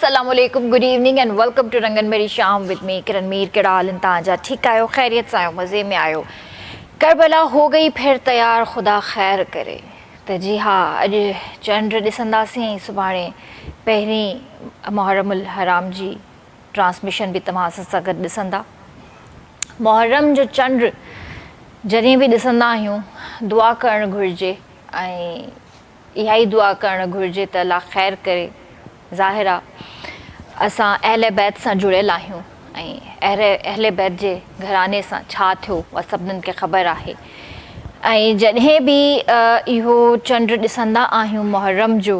السلام عليڪم good evening and welcome to Rangan Meri Sham with me Kiran Mir ڪهڙا حال آهن توهان جا ٺيڪ آهيو خيريت سان آهيو مزي ۾ آهيو ڪربلا هو گئي پھر تيار خدا خير ڪري ته جي ها اڄ چنڊ ڏسنداسين ۽ سڀاڻي پهرين محرم الحرام جي ٽرانسميشن به توهان اسان سان گڏ ڏسندا محرم جو چنڊ جڏهن به ڏسندا آهيون دعا ڪرڻ گهرجي ۽ اها ئي دعا ڪرڻ گهرجي ته الله خير ڪري. ظاهر آ اسان اهل بيت سان جڙيل آهيون ۽ اهل بيت جي گهراڻي سان ڇا ٿيو اها سڀنن کي خبر آهي ۽ جڏهن به اهو چنڊ ڏسندا آهيون محرم جو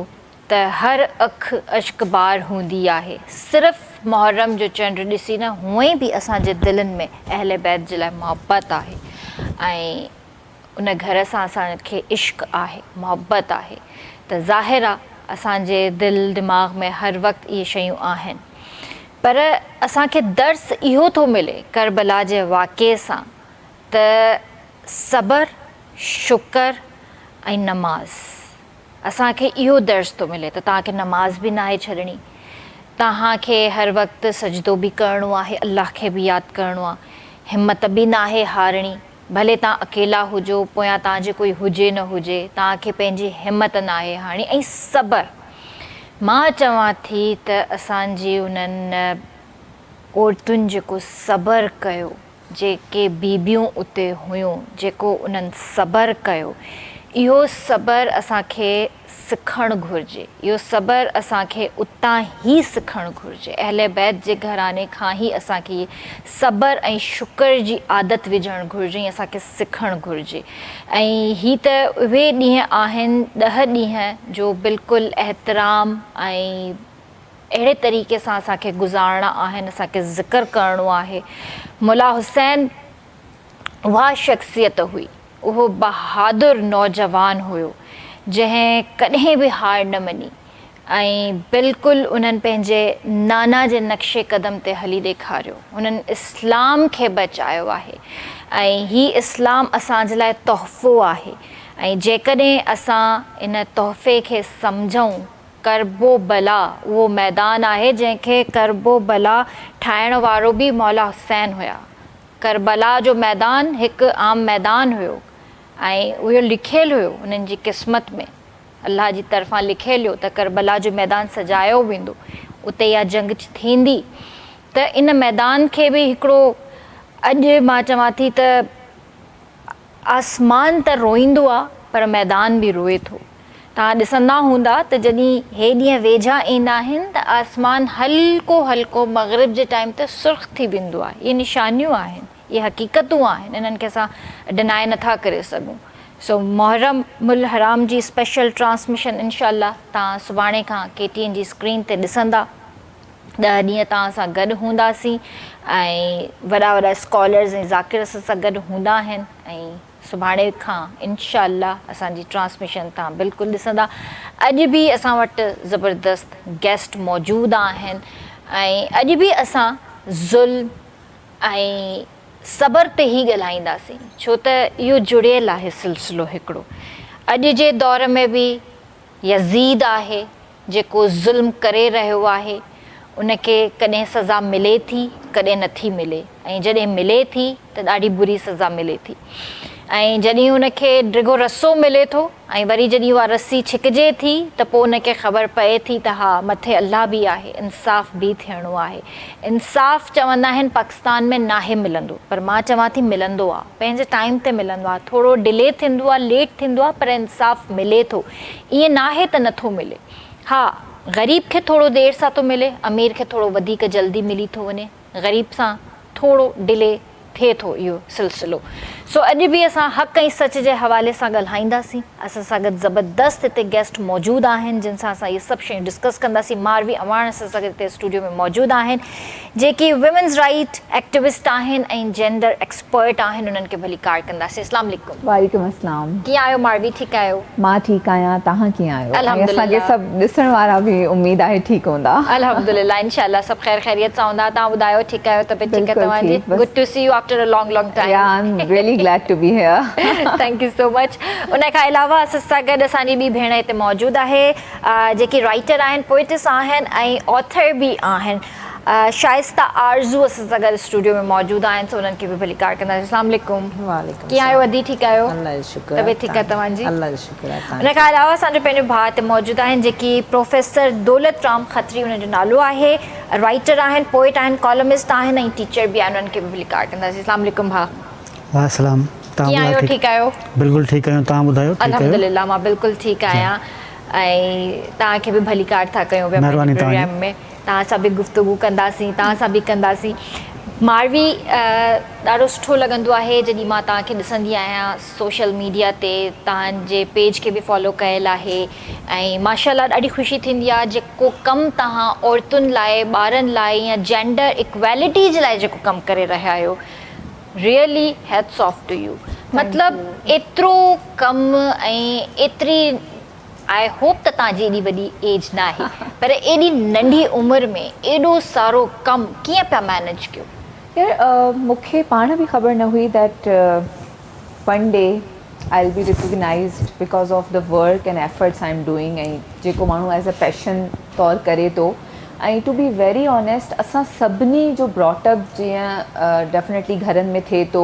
ته هر اک اشڪبار هوندي آهي صرف محرم جو چنڊ ڏسي نه هونئن به اسان جي دلين ۾ اهل بيت جي لاء محبت آهي ۽ ان گهر سان اسان کي عشق آهي، محبت آهي ته ظاهر آ اسان جي دل دماغ ۾ هر وقت اهي شيون آهن پر اسان کي درس اهو ٿو ملي ڪربلا جي واقعي سان ته صبر، شڪر ۽ نماز اسان کي اهو درس ٿو ملي ته توهان کي نماز به ناهي ڇڏڻي، توهان کي هر وقت سجدو به ڪرڻو آهي، الله کي به ياد ڪرڻو آ، همت به ناهي هارڻي. ڀلي توهان اڪيلا هجو، پويان توهان جي ڪوئي هجي نه هجي، توهان کي پنهنجي همت ناهي هارڻي ۽ صبر. مان چوان ٿي ته اسان جي انهن عورتن جيڪو صبر ڪيو، جيڪي بيبيون اتي هيون، جيڪو انهن صبر ڪيو، اهو صبر اسان کي سکڻ گهرجي. اهو صبر اسان کي اتان ئي سکڻ گهرجي. اهل بيت جي گهراڻي کان ئي اسان کي صبر ۽ شڪر جي عادت وجهڻ گهرجي ۽ اسان کي سکڻ گهرجي. ۽ هي ته اهي ڏينهن آهن ڏهه ڏينهن جو بلڪل احترام ۽ اهڙي طريقي سان اسان کي گذارڻا آهن، اسان کي ذڪر ڪرڻو آهي. ملا حسين اها شخصيت هئي، اهو بهادر نوجوان هيو، جنهن ڪڏهن به هار نه مڃي ۽ بلڪل انهن پنهنجي نانا جي نقش قدم تي هلي ڏيکاريو. انهن اسلام کي بچايو آهي ۽ هي اسلام اسان جي لاء تحفو آهي ۽ جيڪڏهن اسان ان تحفي کي سمجهون ڪرب و بلا اهو ميدان آهي جنهن کي ڪرب و بلا ٺاهڻ وارو به مولا حسين هيا. ڪربلا جو ميدان هڪ عام ميدان هيو ۽ اهو لکيل هيو انهن جي قسمت ۾ الله جي طرفان لکيل هيو ته ڪربلا جو ميدان سجايو ويندو اتي اها جنگ ٿيندي ته ان ميدان کي به هڪڙو اڄ مان چوان ٿي ته آسمان ته روئيندو آ پر ميدان به روئي ٿو. توهان ڏسندا هوندا ته جڏهن هي ڏينهن ويجها ايندا آهن ته آسمان هلڪو هلڪو مغرب جي ٽائيم تي سرخ ٿي ويندو آهي. اهي نشانيون آهن، اهي حقيقتون آهن، انهن کي اسان ڊنائي نٿا ڪري سگهون. سو محرم الحرام جي اسپيشل ٽرانسميشن انشاء الله توهان سڀاڻي کان ڪي ٽي اين جي اسڪرين تي ڏسندا. ڏهه ڏينهن توهان سان گڏ هونداسين ۽ وڏا وڏا اسڪالرز ۽ ذاڪر اسان سان گڏ هوندا آهن ۽ سڀاڻي کان انشاء الله اسان جي ٽرانسميشن توهان بلڪل ڏسندا. اڄ به اسان وٽ زبردست گيسٽ موجود آهن ۽ اڄ به اسان ظلم ۽ صبر تي ئي ڳالهائينداسين ڇو ته اهو جڙيل آهي سلسلو هڪڙو اڄ جي دور ۾ به يزيد آهي جيڪو ظلم ڪري رهيو آهي ان کي ڪڏهن سزا ملي ٿي ڪڏهن نٿي ملي ۽ جڏهن ملي ٿي ته ڏاڍي بري سزا ملي ٿي ۽ جڏهن ان کي ڊگهو رسو ملي ٿو ۽ وري جڏهن اها رسي ڇڪجي ٿي ته پوء ان کي خبر پئي ٿي ته ها مٿي الله به آهي انصاف به ٿيڻو آهي انصاف چوندا آهن پاڪستان ۾ ناهي ملندو پر مان چوان ٿي ملندو آهي پنهنجي ٽائيم تي ملندو آهي ٿورو ڊلي ٿيندو آهي ليٽ ٿيندو آهي پر انصاف ملي ٿو ائين ناهي ته نٿو ملي ها غريب کي ٿورو دير سان ٿو ملي امير کي ٿورو وڌيڪ جلدي ملي ٿو وڃي غريب سان ٿورو ڊلي ٿئي ٿو اهو سلسلو سو اڄ به اسان حق ۽ سچ جي حوالي سان ڳالهائينداسين اسان سان گڏ زبردست هتي گيسٽ موجود آهن جن سان اسان اهي سڀ شيون ڊسڪس ڪنداسين ماروي اعواڻ اسان سان گڏ هتي اسٽوڊيو ۾ موجود آهن جيڪي وومينز رائيٽ ايڪٽيوسٽ آهن ۽ جينڊر ايڪسپرٽ آهن انهن کي ڀليڪار ڪنداسين اسلام عليڪم. وعليڪم السلام. ڪيئن آهيو ماروي ٺيڪ آهيو؟ مان ٺيڪ آهيان توهان ڪيئن آهيو ۽ اسان کي سڀ ڏسڻ وارا به اميد آهي ٺيڪ هوندا. الحمدلله انشاء الله سڀ خير خيريت سان هوندا توهان ٻڌايو ٺيڪ آهيو طبيعت ٺيڪ آهي توهان جي good to see you after a long long time. Yeah I am really Glad to be here. Thank you so much. ان کان علاوه اسان سان گڏ اسان جي ٻي ڀيڻ هتي موجود آهي جيڪي رائيٽر آهن، پوئٽس آهن ۽ آٿر به آهن. شائسته آرزو اسان سان گڏ اسٽوڊيو ۾ موجود آهن سو انهن کي به ڀليڪار ڪنداسين. السلام عليڪم. وعليڪم ڪيئن آهيو ادي ٺيڪ آهيو؟ الله جو شڪر آهي. طبيعت ٺيڪ آهي توهان جي؟ الله جو شڪر آهي. ان کان علاوه اسان جو پنهنجو ڀاء هتي موجود آهن جيڪي پروفيسر دولت رام کتري انهن جو نالو آهي. رائيٽر آهن، پوئٽ آهن، ڪالمسٽ آهن ۽ ٽيچر به آهن انهن کي به ڀليڪار ڪنداسين. اسلام عليڪم ڀاء. وعليڪم السلام تهان ڪيئن آهيو ٺيڪ آهيو؟ بلڪل ٺيڪ آهيون تهان ٻڌايو ٺيڪ آهيو؟ الحمدلله مان بلڪل ٺيڪ آهيان ۽ تهان کي به ڀليڪار ٿا ڪيون پيا مهرباني پنهنجي تهان پروگرام ۾ تهان سان به گفتگو ڪنداسين تهان سان به ڪنداسين ماروي ڏاڍو سٺو لڳندو آهي جڏهن مان تهان کي ڏسندي آهيان سوشل ميڊيا تي توهان جي پيج کي به فالو ڪيل آهي ۽ ماشاء الله ڏاڍي خوشي ٿيندي آهي جيڪو ڪم توهان عورتن لاء ٻارن لاء يا جينڊر اڪويلٽي جي لاء جيڪو ڪم ڪري رهيا آهيو really hats off to you مطلب ايترو ڪم ۽ ايتري I hope ته توهان جي ايڏي وڏي ايج ناهي پر ايڏي ننڍي عمر ۾ ايڏو سارو ڪم ڪيئن پيا مينيج ڪيو؟ يار مون کي پاڻ به خبر نه هئي that one day I will be recognised because of the work and efforts I am doing ۽ جيڪو ماڻهو ايز اي پيشن طور ڪري ٿو ۽ ٽو بي ويري آنيسٽ اسان سڀني جو براٽ اپ جيئن ڊيفنيٽلي گهرن ۾ ٿئي ٿو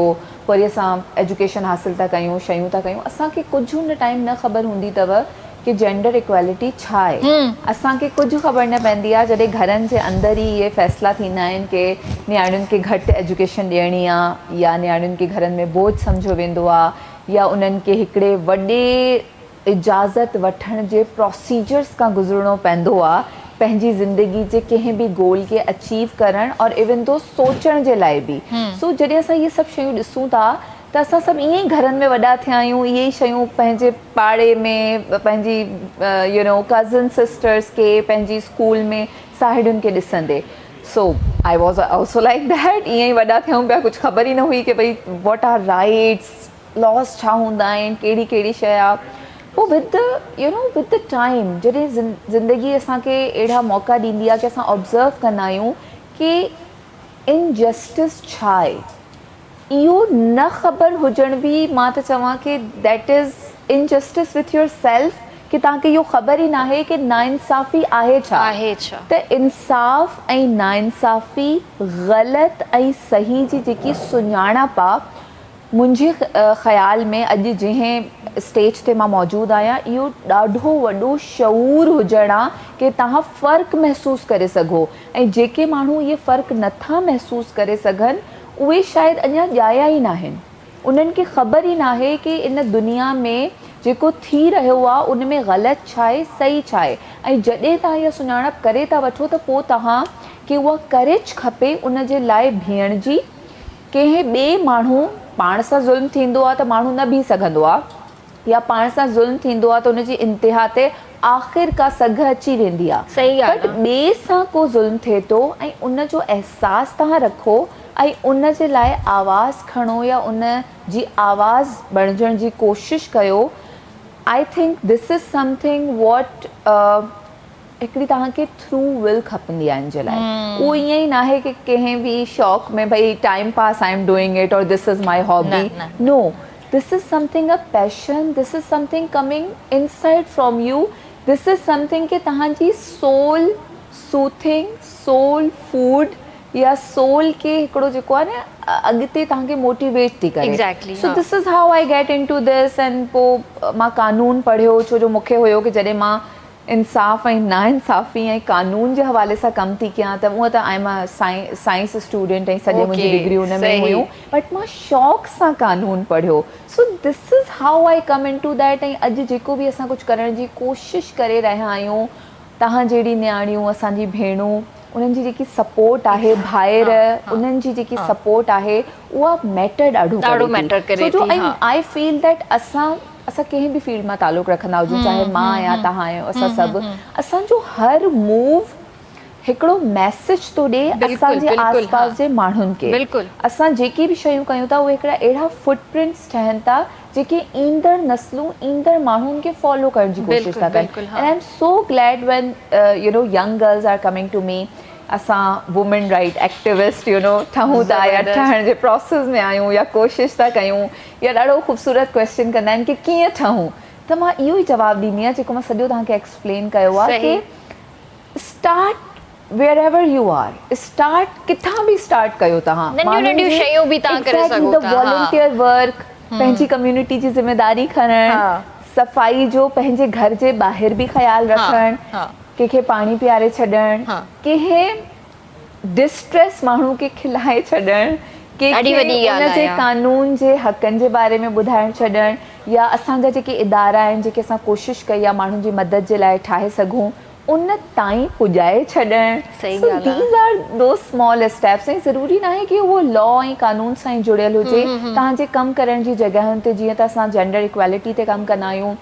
وري اسان ايجوڪيشن حاصل ٿا ڪيون شيون ٿا ڪيون اسان کي ڪجهه ان ٽائيم نه خبر هوندي اٿو ڪي جينڊر اڪوالٽي ڇا آهي اسان کي ڪجهه خبر نه پوندي آهي جڏهن گهرن جي اندر ئي اهي فيصلا ٿيندا آهن ڪي نياڻين کي گهٽ ايجوڪيشن ڏيڻي آهي يا نياڻين کي گهرن ۾ بوجهه سمجهيو ويندو آهي يا انهن کي هڪڙي وڏي اجازت وٺڻ جي پروسيجرز کان گذرڻو پوندو آهي پنهنجي زندگي جي ڪنهن به گول کي اچيو ڪرڻ اور ايون دو سوچڻ جي لاء به سو جڏهن اسان اهي سڀ شيون ڏسون ٿا ته اسان سڀ ائين ئي گهرن ۾ وڏا ٿيا آهيون اهي ئي شيون پنهنجي پاڙي ۾ پنهنجي يو نو ڪزن سسٽرس کي پنهنجي اسڪول ۾ ساهيڙين کي ڏسندي so I was also like that ائين ئي وڏا ٿيون پيا ڪجهه خبر ئي نه هئي ڪي ڀئي واٽ آر رائٽس لاز ڇا هوندا آهن ڪهڙي ڪهڙي شيء آهي پوء with the you know with the time جڏهن زندگي اسان کي اهڙا موقعا ڏيندي آهي ڪي اسان آبزرو ڪندا آهيون ڪي انجسٽس ڇا آهي اهو نه خبر هجڻ به مان ته چوان ڪي that is injustice with yourself ڪي توهان کي اهو خبر ئي ناهي ڪي ناانصافي آهي ڇا آهي ڇا ته انصاف ۽ ناانصافي غلط ۽ صحيح جي جيڪي سڃاڻپ آ منهنجي خيال ۾ اڄ جنهن اسٽيج تي مان موجود آهيان اهو ڏاڍو وڏو شعور هجڻ آ ڪي توهان فرق محسوس ڪري سگهو ۽ جيڪي ماڻهو اهي فرق نٿا محسوس ڪري سگهن اهي شايد اڃا ڄايا ئي ناهن انهن کي خبر ئي ناهي ڪي ان دنيا ۾ جيڪو ٿي رهيو آ ان ۾ غلط ڇا آهي صحيح ڇا آهي ۽ جڏهن توهان اها سڃاڻپ ڪري ٿا وٺو ته پوء توهان کي اها ڪريج کپي ان جي لاء بيهڻ جي ڪنهن ٻئي ماڻهو پاڻ سان ظلم ٿيندو آ ته ماڻهو نه بيهي سگهندو آ يا پاڻ سان ظلم ٿيندو آ ته ان جي انتها تي آخر ڪا سگهه اچي ويندي آ بٽ ٻئي سان ڪو ظلم ٿئي ٿو ۽ ان جو احساس توهان رکو ۽ ان جي لاء آواز کڻو يا ان جي آواز بڻجڻ جي ڪوشش ڪيو I think this is something what هڪڙي توهان کي ٿرو ول کپندي آهي ان جي لاء اهو ائين ئي ناهي ڪي ڪنهن به شوق ۾ ڀئي time pass I am doing it اور this is my hobby no this is something a passion this is something coming inside from you this is something ڪي توهان جي سول سوٿنگ سول فوڊ يا سول کي هڪڙو جيڪو آهي نه اڳتي توهان کي موٽيويٽ ٿي ڪري so this is how I get into this and پوء مان قانون پڙهيو ڇو جو مون کي هيو ڪي جڏهن مان انصاف ۽ ناانصافي ۽ قانون جي حوالي سان ڪم ٿي ڪيان ته هونء ته I am a science student ۽ سڄي منهنجي ڊگريون ان ۾ هيون بٽ مان شوق سان قانون پڙهيو so this is how I come into that ۽ اڄ جيڪو به اسان ڪجهه ڪرڻ جي ڪوشش ڪري رهيا آهيون توهان جهڙي نياڻيون اسان جي ڀيڻون انهن جي جيڪي سپورٽ آهي ڀائر انهن جي جيڪي سپورٽ آهي اها ميٽر ڏاڍو ڪري ٿي ڇو جو آئي فيل that اسان اسان ڪنهن به فيلڊ مان تعلق رکندا هجون چاهي مان آهيان توهان آهيو اسان سڀ اسان جو هر موو هڪڙو ميسيج ٿو ڏي اسان جي آس پاس جي ماڻهن کي اسان جيڪي به شيون ڪيون ٿا اهي هڪڙا اهڙا فٽ پرنٽس ٺهن ٿا جيڪي ايندڙ نسلون ايندڙ ماڻهن کي فالو ڪرڻ جي ڪوشش ٿا ڪن and I am so glad when you know young girls are coming to me اسان women right activist you know ٺهون ٿا يا ٺهڻ جي پروسيس ۾ آهيون يا ڪوشش ٿا ڪيون يا ڏاڍو خوبصورت ڪويسچن ڪندا آهن ڪي ڪيئن ٺهون ته مان اهو ئي جواب ڏيندي آهيان جيڪو مان سڄو توهان کي ايڪسپلين ڪيو آهي ڪي start wherever you are start ڪٿان به اسٽارٽ ڪيو توهان ننڍيون ننڍيون شيون به توهان ڪري سگهو ٿا والنٽيئر ورڪ پنهنجي ڪميونٽي جي ذميداري کڻڻ صفائي جو پنهنجي گهر جي ٻاهر به خيال رکڻ ڪنهن کي پاڻي پياري ڇڏڻ، ڪنهن ڊسٽريس ماڻهو کي کلائي ڇڏڻ، ڪنهن کي ان جي قانون جي حقن جي باري ۾ ٻڌائڻ ڇڏڻ يا اسان جا جيڪي ادارا آهن جيڪي اسان ڪوشش ڪئي آهي ماڻهن جي مدد جي لاء ٺاهي سگهون ان تائين پڄائي ڇڏڻ. So these are those small steps ۽ ضروري ناهي ڪي اهو لا ۽ قانون سان ئي جڙيل هجي توهان جي ڪم ڪرڻ جي جڳهن تي جيئن ته اسان جينڊر ايڪوالٽي تي ڪم ڪندا آهيون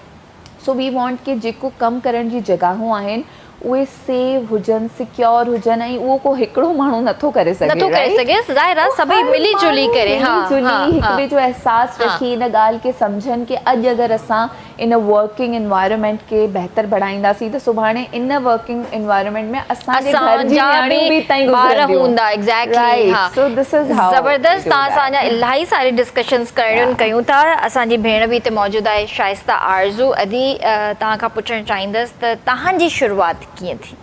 سو وي وانٽ ڪي جيڪو ڪم ڪرڻ جي جڳهون آهن اهي سيف هجن سيڪيور هجن ۽ اهو ڪو هڪڙو ماڻهو نٿو ڪري سگهي نٿو ڪري سگهي ظاهر آهي سڀئي ملي جلي ڪري ها ملي جلي هڪ ٻئي جو احساس رکي ان ڳالهه کي سمجهن ڪي اڄ اگر اسان ان ورڪنگ انوائرمينٽ کي بهتر بڻائينداسين ته سڀاڻي ان ورڪنگ انوائرمينٽ ۾ اسان جي گهر جي نياڻيون به اتان ئي گذرنديون right so this is how زبردست توهان سان اڃا الاهي ساري ڊسڪشنز ڪرڻيون ڪيون ٿا اسان جي ڀيڻ به هتي موجود آهي شائسته آرزو ادي توهان کان پڇڻ چاهيندس ته توهان جي شروعات ڪيئن ٿي؟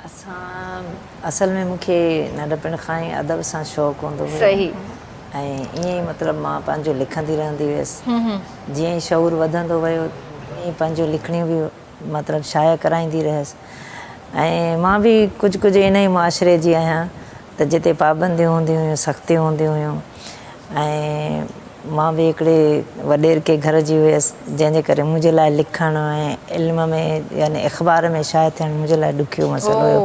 اسان اصل ۾ مون کي ننڍپڻ کان ئي ادب سان شوق هوندو هيو صحيح. ۽ ائين ئي مطلب مان پنهنجو لکندي رهندي هيس جيئن ئي شعور وڌندو ويو تيئن ئي پنهنجو لکڻيون به مطلب شايع ڪرائيندي رهيس ۽ مان به ڪجهه ڪجهه انهي معاشري جي آهيان ته جتي پابنديون هونديون هيون سختيون هونديون هيون ۽ مان به هڪڙي وڏيرڪي گهر جي هيس جنهن جي ڪري منهنجي لاء لکڻ ۽ علم ۾ يعني اخبار ۾ شايع ٿيڻ منهنجي لاء ڏکيو مسئلو هيو.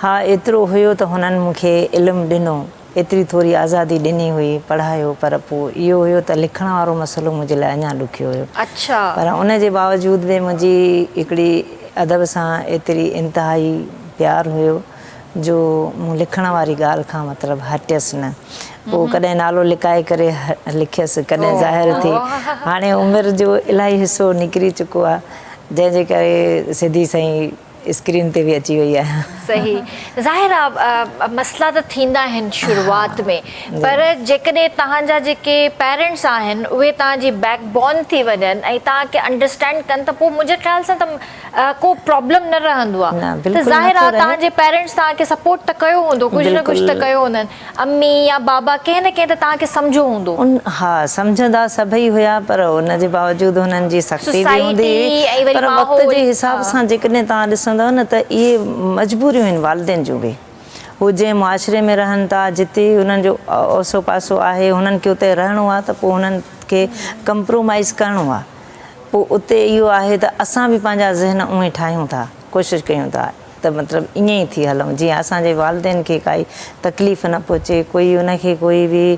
ها ايترو هيو ته هنن مون کي علم ڏنو، ايتري ٿوري آزادي ڏني هئي، پڙهايو پر پوء اهو هيو ته لکڻ وارو مسئلو منهنجي لاء اڃا ڏکيو هيو. پر ان جي باوجود به منهنجي هڪڙي ادب سان ايتري انتهائي پيار هيو جو مون لکڻ واري ڳالهه کان مطلب هٽيس نه. پوء ڪڏهن نالو لڪائي ڪري لکيس، ڪڏهن ظاهر ٿي. هاڻي عمر جو الاهي حصو نڪري چڪو آهي، جنهن جي ڪري سڌي سئين اسڪرين تي به اچي وئي آهيان. صحيح. ظاهر آ مسئلا ته ٿيندا آهن شروعات ۾ پر جيڪڏهن توهان جا جيڪي پيرنٽس آهن اهي توهان جي بيڪ بون ٿي وڃن ۽ توهان کي انڊرسٽينڊ ڪن ته پوء منهنجي خيال سان ته ڪو پرابلم نه رهندو آ ته ظاهر آ توهان جي پيرنٽس توهان کي سپورٽ ته ڪيو هوندو ڪجهه نه ڪجهه ته ڪيو هوندن امي يا بابا ڪنهن نه ڪنهن ته توهان کي سمجهيو هوندو. ان ها سمجهندا سڀئي هيا پر ان جي باوجود هنن جي سختي به هوندي هئي پر وقت جي حساب سان جيڪڏهن توهان ڏسندؤ نه ته اهي مجبوريون آهن والدين جون به هو جنهن معاشري ۾ رهن ٿا جتي هنن جو اوسو پاسو آهي هنن کي اتي رهڻو آ ته پوء هنن کي ڪمپرومائيز ڪرڻو آ. پوء اتي اهو آهي ته اسان به پنهنجا ذهن اونهي ٺاهيون ٿا، ڪوشش ڪيون ٿا ته مطلب ائين ئي ٿي هلون جيئن اسان جي والدين کي ڪائي تڪليف نه پهچي، ڪوئي ان کي ڪوئي به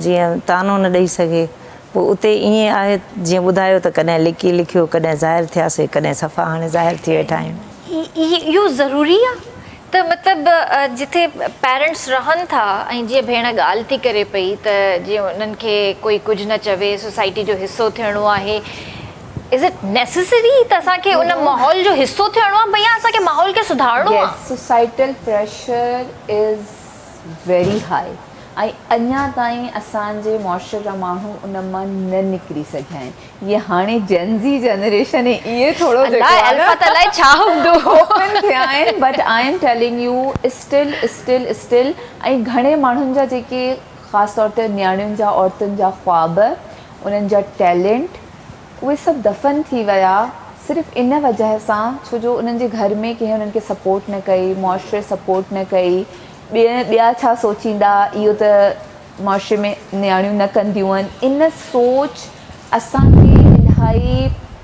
جيئن طعنو نه ڏئي سگهي. پوء اتي ائين آهي جيئن ٻڌايو ته ڪڏهن لڪي لکيو، ڪڏهن ظاهر ٿياسي، ڪڏهن صفا هاڻي ظاهر ٿي ويٺا آهيون. اهو ضروري آهي ته مطلب جتي پيرنٽس رهن ٿا ۽ جيئن ڀيڻ ڳالهه ٿي ڪري پئي ته جيئن انهن کي ڪوئي ڪجهه نه چوي سوسائٽي جو حصو ٿيڻو آهي از it necessary ته اسان کي ان ماحول جو حصو ٿيڻو آهي يا اسان کي ماحول کي سڌارڻو آهي. Yes societal pressure is very high ۽ اڃا تائين اسان جي معاشري جا ماڻهو ان مان نه نڪري سگهيا آهن. اهي هاڻي جين زي جنريشن ۽ اهي ٿورو جيڪو آهي نه ته الائي ڇا هوندو اوپن ٿيا آهن but I am telling you still still still ۽ گهڻي ماڻهن جا جيڪي خاص طور تي نياڻين جا عورتن جا خواب انهن جا ٽيلنٽ اهي سڀ دفن ٿي ويا صرف ان وجه سان ڇو جو انهن جي گهر ۾ ڪنهن انهن کي سپورٽ نه ڪئي معاشري سپورٽ نه ڪئي ٻيا ڇا سوچيندا اهو ته معاشري ۾ نياڻيون نه ڪنديون آهن ان سوچ اسان کي الاهي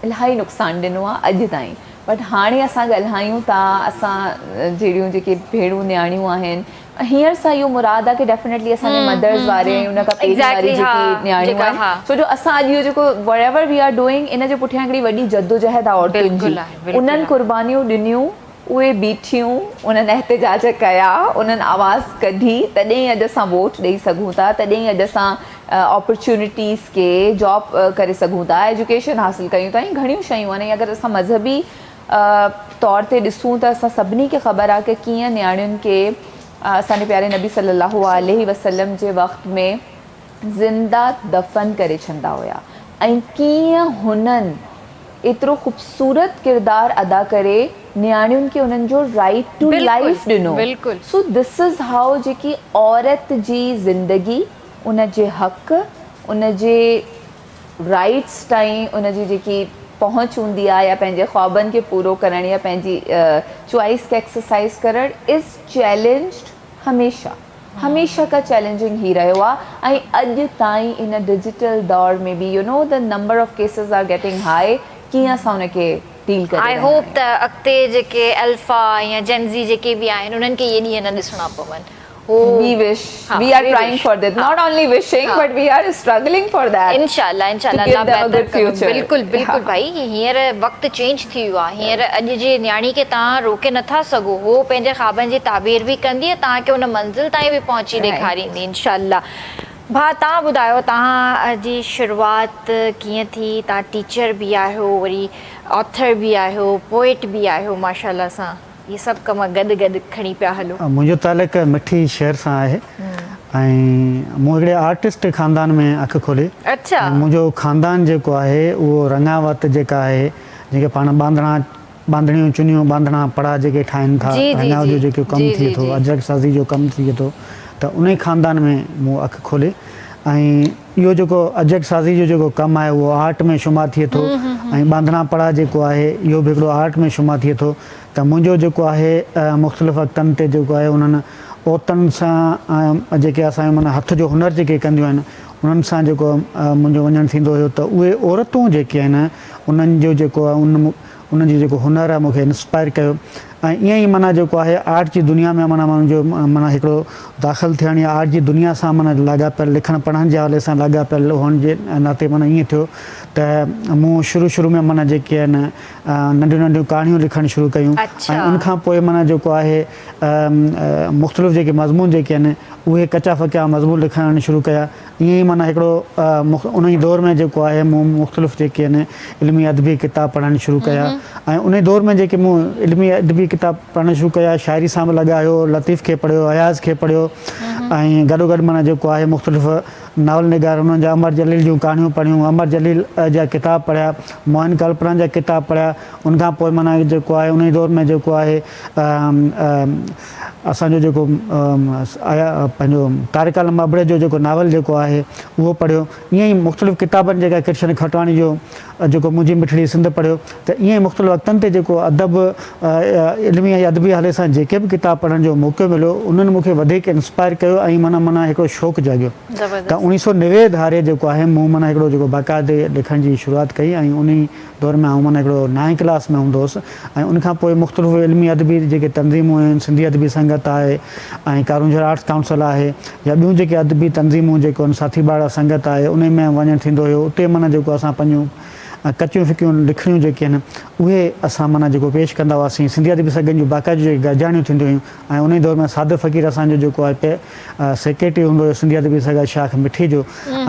الاهي نقصان ڏنو آهي اڄ تائين بٽ هاڻي اسان ڳالهايون ٿا اسان جهڙيون جيڪي ڀيڻون نياڻيون آهن هينئر سان اهو مراد آهي ڪي ڊيفنيٽلي اسان جي مدرز واري ۽ ان کان پهرين واري جيڪي نياڻيون آهن ڇو جو اسان اڄ اهو جيڪو وٽ ايور وي آر ڊوئنگ ان جي پٺيان هڪڙي وڏي جدوجهد آهي عورتن جي انهن قربانيون ڏنيون اهي بيٺيون، انهن احتجاج ڪيا، انهن آواز ڪڍي، تڏهن ئي اڄ اسان ووٽ ڏئي سگهون ٿا، تڏهن ئي اڄ اسان اپرچونٽيز کي جاب ڪري سگهون ٿا، ايجوڪيشن حاصل ڪيون ٿا ۽ گهڻيون شيون آهن ۽ اگر اسان مذهبي طور تي ڏسون ته اسان سڀني کي خبر آهي ته ڪيئن نياڻين کي اسان جي پياري نبي صلي الله عليه وسلم جي وقت ۾ زنده دفن ڪري ڇڏندا هيا ۽ ڪيئن هنن ايترو خوبصورت ڪردار ادا ڪري نياڻين کي انهن جو رائيٽ ٽو لائيف ڏنو سو this is how جيڪي عورت جي زندگي ان جي حق ان جي رائيٽس تائين ان جي جيڪي پهچ هوندي آهي يا پنهنجي خوابن کي پورو ڪرڻ يا پنهنجي چوائس کي ايڪسرسائز ڪرڻ از چئلينجڊ هميشه هميشه کان چئلينجنگ هي رهيو آهي ۽ اڄ تائين ان ڊجيٽل دور ۾ به you know the number of cases are getting high ڪيئن اسان ان کي ڊيل ڪري آء رهيا هوپ آهيون. ته اڳتي جيڪي الفا يا جين زي جيڪي به آهن انهن کي اهي ڏينهن نه ڏسڻا پون. We wish we are trying for that not only wishing but we are struggling for that انشاء الله انشاء الله الله بهتر ڪندو بلڪل بلڪل ڀائي هينئر وقت چينج ٿي ويو آهي هينئر اڄ جي نياڻي کي توهان روڪي نٿا سگهو هو پنهنجي خوابن جي تعبير به ڪندي ۽ توهان کي ان منزل تائين به پهچي ڏيکاريندي انشاء الله ڀاء توهان ٻڌايو توهان جي شروعات ڪيئن ٿي توهان ٽيچر به آهيو وري آٿر به آهيو پوئٽ به آهيو ماشاء الله سان اهي سڀ ڪم گڏ گڏ کڻي پيا هلو. منهنجو تعلق مٺي شهر سان آهي ۽ مون هڪڙي آرٽسٽ خاندان ۾ اک کولي ۽ منهنجو خاندان جيڪو آهي اهو رڱاوت جيڪا آهي جنهن کي پاڻ ٻانڌڻا ٻانڌڻيون چنيون ٻانڌڻا پڙا جيڪي ٺاهين ٿا رڱاوت جو جيڪو ڪم ٿئي ٿو اجرڪ سازي جو ڪم ٿئي ٿو ته انهي خاندان ۾ مون اک کولي ۽ اهو جيڪو اجرڪ سازي جو جيڪو ڪم آهي اهو آرٽ ۾ شمار ٿئي ٿو ۽ ٻانڌڻا پڙا جيڪو آهي اهو به هڪڙو آرٽ ۾ شمار ٿئي ٿو ته منهنجو جيڪو آهي مختلف وقتن تي جيڪو آهي انهن عورتن سان جيڪي اسان جو معنيٰ هٿ جو هنر جيڪي ڪنديون آهن انهن سان جيڪو منهنجو وڃڻ ٿيندو هيو ته اهي عورتون جيڪي آهن انهن جو جيڪو آهي ان انهن جو جيڪو هنر آهي مون کي انسپائر ڪيو ۽ ائين ئي معنيٰ جيڪو آهي آرٽ جي دنيا ۾ معنيٰ منهنجو معنيٰ هڪڙو داخل ٿيڻ يا آرٽ جي دنيا سان معنيٰ لاڳاپيل لکڻ پڙهڻ جي حوالي سان لاڳاپيل هئڻ جي ناتي معنيٰ ائين ٿيو ته مون شروع شروع ۾ معنيٰ جيڪي آهن ننڍيون ننڍيون ڪهاڻيون لکڻ شروع ڪيون ۽ ان کان پوء معنيٰ جيڪو آهي مختلف جيڪي مضمون جيڪي آهن اهي ڪچا ڦڪيا مضمون لکڻ شروع ڪيا ائين ئي معنيٰ هڪڙو ان ئي دور ۾ جيڪو آهي مون مختلف جيڪي آهن علمي ادبي ڪتاب پڙهڻ شروع ڪيا ۽ ان ئي دور ۾ جيڪي مون علمي ادبي ڪتاب پڙهڻ شروع ڪيا شاعري سان به لڳاء هيو لطيف کي پڙهيو اياز کي پڙهيو ۽ گڏو گڏ معنيٰ جيڪو آهي مختلف ناول نگار انهن جا امر جليل جون ڪهاڻيون پڙهيون امر جليل جا ڪتاب پڙهيا موهن ڪلپنا جا ڪتاب پڙهيا ان کان پوء معنيٰ جيڪو آهي ان ئي دور ۾ جيڪو آهي اسان جو جيڪو پنهنجو طارق عالم ابڙي جو جيڪو ناول جيڪو آهي اهو پڙهيو ائين ئي مختلف ڪتابن جيڪا ڪرشن کٽواڻي جو جيڪو منهنجي مٺڙي سنڌ پڙهيو ته ائين ئي مختلف وقتن تي جيڪو ادب علمي ۽ ادبي حوالي سان جيڪي به ڪتاب پڙهڻ جو موقعو مليو انهن مون کي وڌيڪ انسپائر ڪيو ۽ معنيٰ معنيٰ هڪڙو شوق جاڳيو ته اوڻيهه سو 90 ڌاري جيڪو آهي مون معنيٰ هڪڙو جيڪو باقاعدي لکڻ جي شروعات ڪئي ۽ انهي دور ۾ آئون معنيٰ هڪڙو نائين ڪلاس ۾ هوندو هوس ۽ ان کان پوء مختلف علمي ادبي جيڪي تنظيمون آهن سنڌي ادبي سنگت آهي ۽ ڪارونجهر آرٽس ڪائونسل آهي يا ٻيون جيڪي ادبي تنظيمون جيڪو آهن ساٿي ٻارڙا سنگت آهي انهي ۾ وڃڻ ٿيندو هيو اتي معنيٰ جيڪو اسان پنهنجون ڪچيون ڦڪيون لکڻيون جيڪي آهن اهي اسان معنيٰ جيڪو پيش ڪندا هئاسين سنڌي ادبي سنگت جون باقاعدي جيڪي گڏجاڻيون ٿينديون هيون ۽ انهي دور ۾ صادق فقير اسان جو جيڪو آهي پي سيڪريٽري هوندو هيو سنڌي ادبي سگهه شاخ مٺي جو